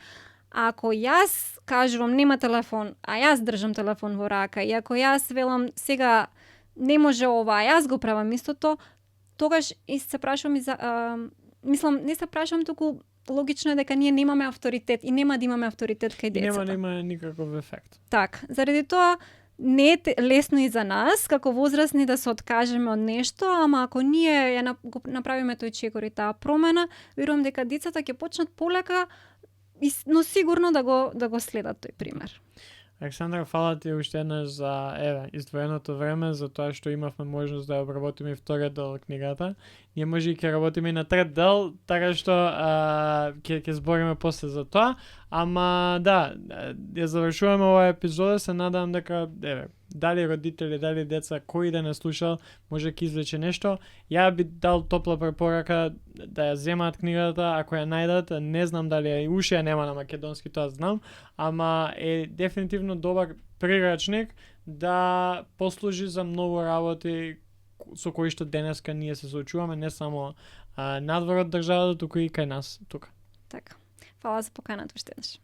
А ако јас кажувам нема телефон, а јас држам телефон во рака, и ако јас велам сега не може ова, а јас го правам истото, тогаш и се прашувам и мислам, не се прашувам, туку логично е дека ние немаме авторитет и нема да имаме авторитет кај децата. Нема никаков ефект. Так, заради тоа не е лесно и за нас, како возрастни, да се откажеме од нешто, ама ако ние ја направиме тој чекор и таа промена, верувам дека децата ќе почнат полека, но сигурно да го следат тој пример. Александра, фала ти уште еднаш за издвоеното време, за тоа што имавме можност да обработиме вториот дел од книгата. Ние може и ќе работиме и на трет дел, така што ќе збориме после за тоа. Ама да, ја завршуваме оваа епизода, се надам дека дали родители, дали деца, кој да не слушал, може ќе извлече нешто. Ја би дал топла препорака да ја земаат книгата, ако ја најдат, не знам дали ја уште ја нема на македонски, тоа знам, ама е дефинитивно добар прирачник да послужи за многу работи со кои што денеска ние се соочуваме, не само надвор од државата, туку и кај нас тука. Така. Фала за поканата уште еднаш.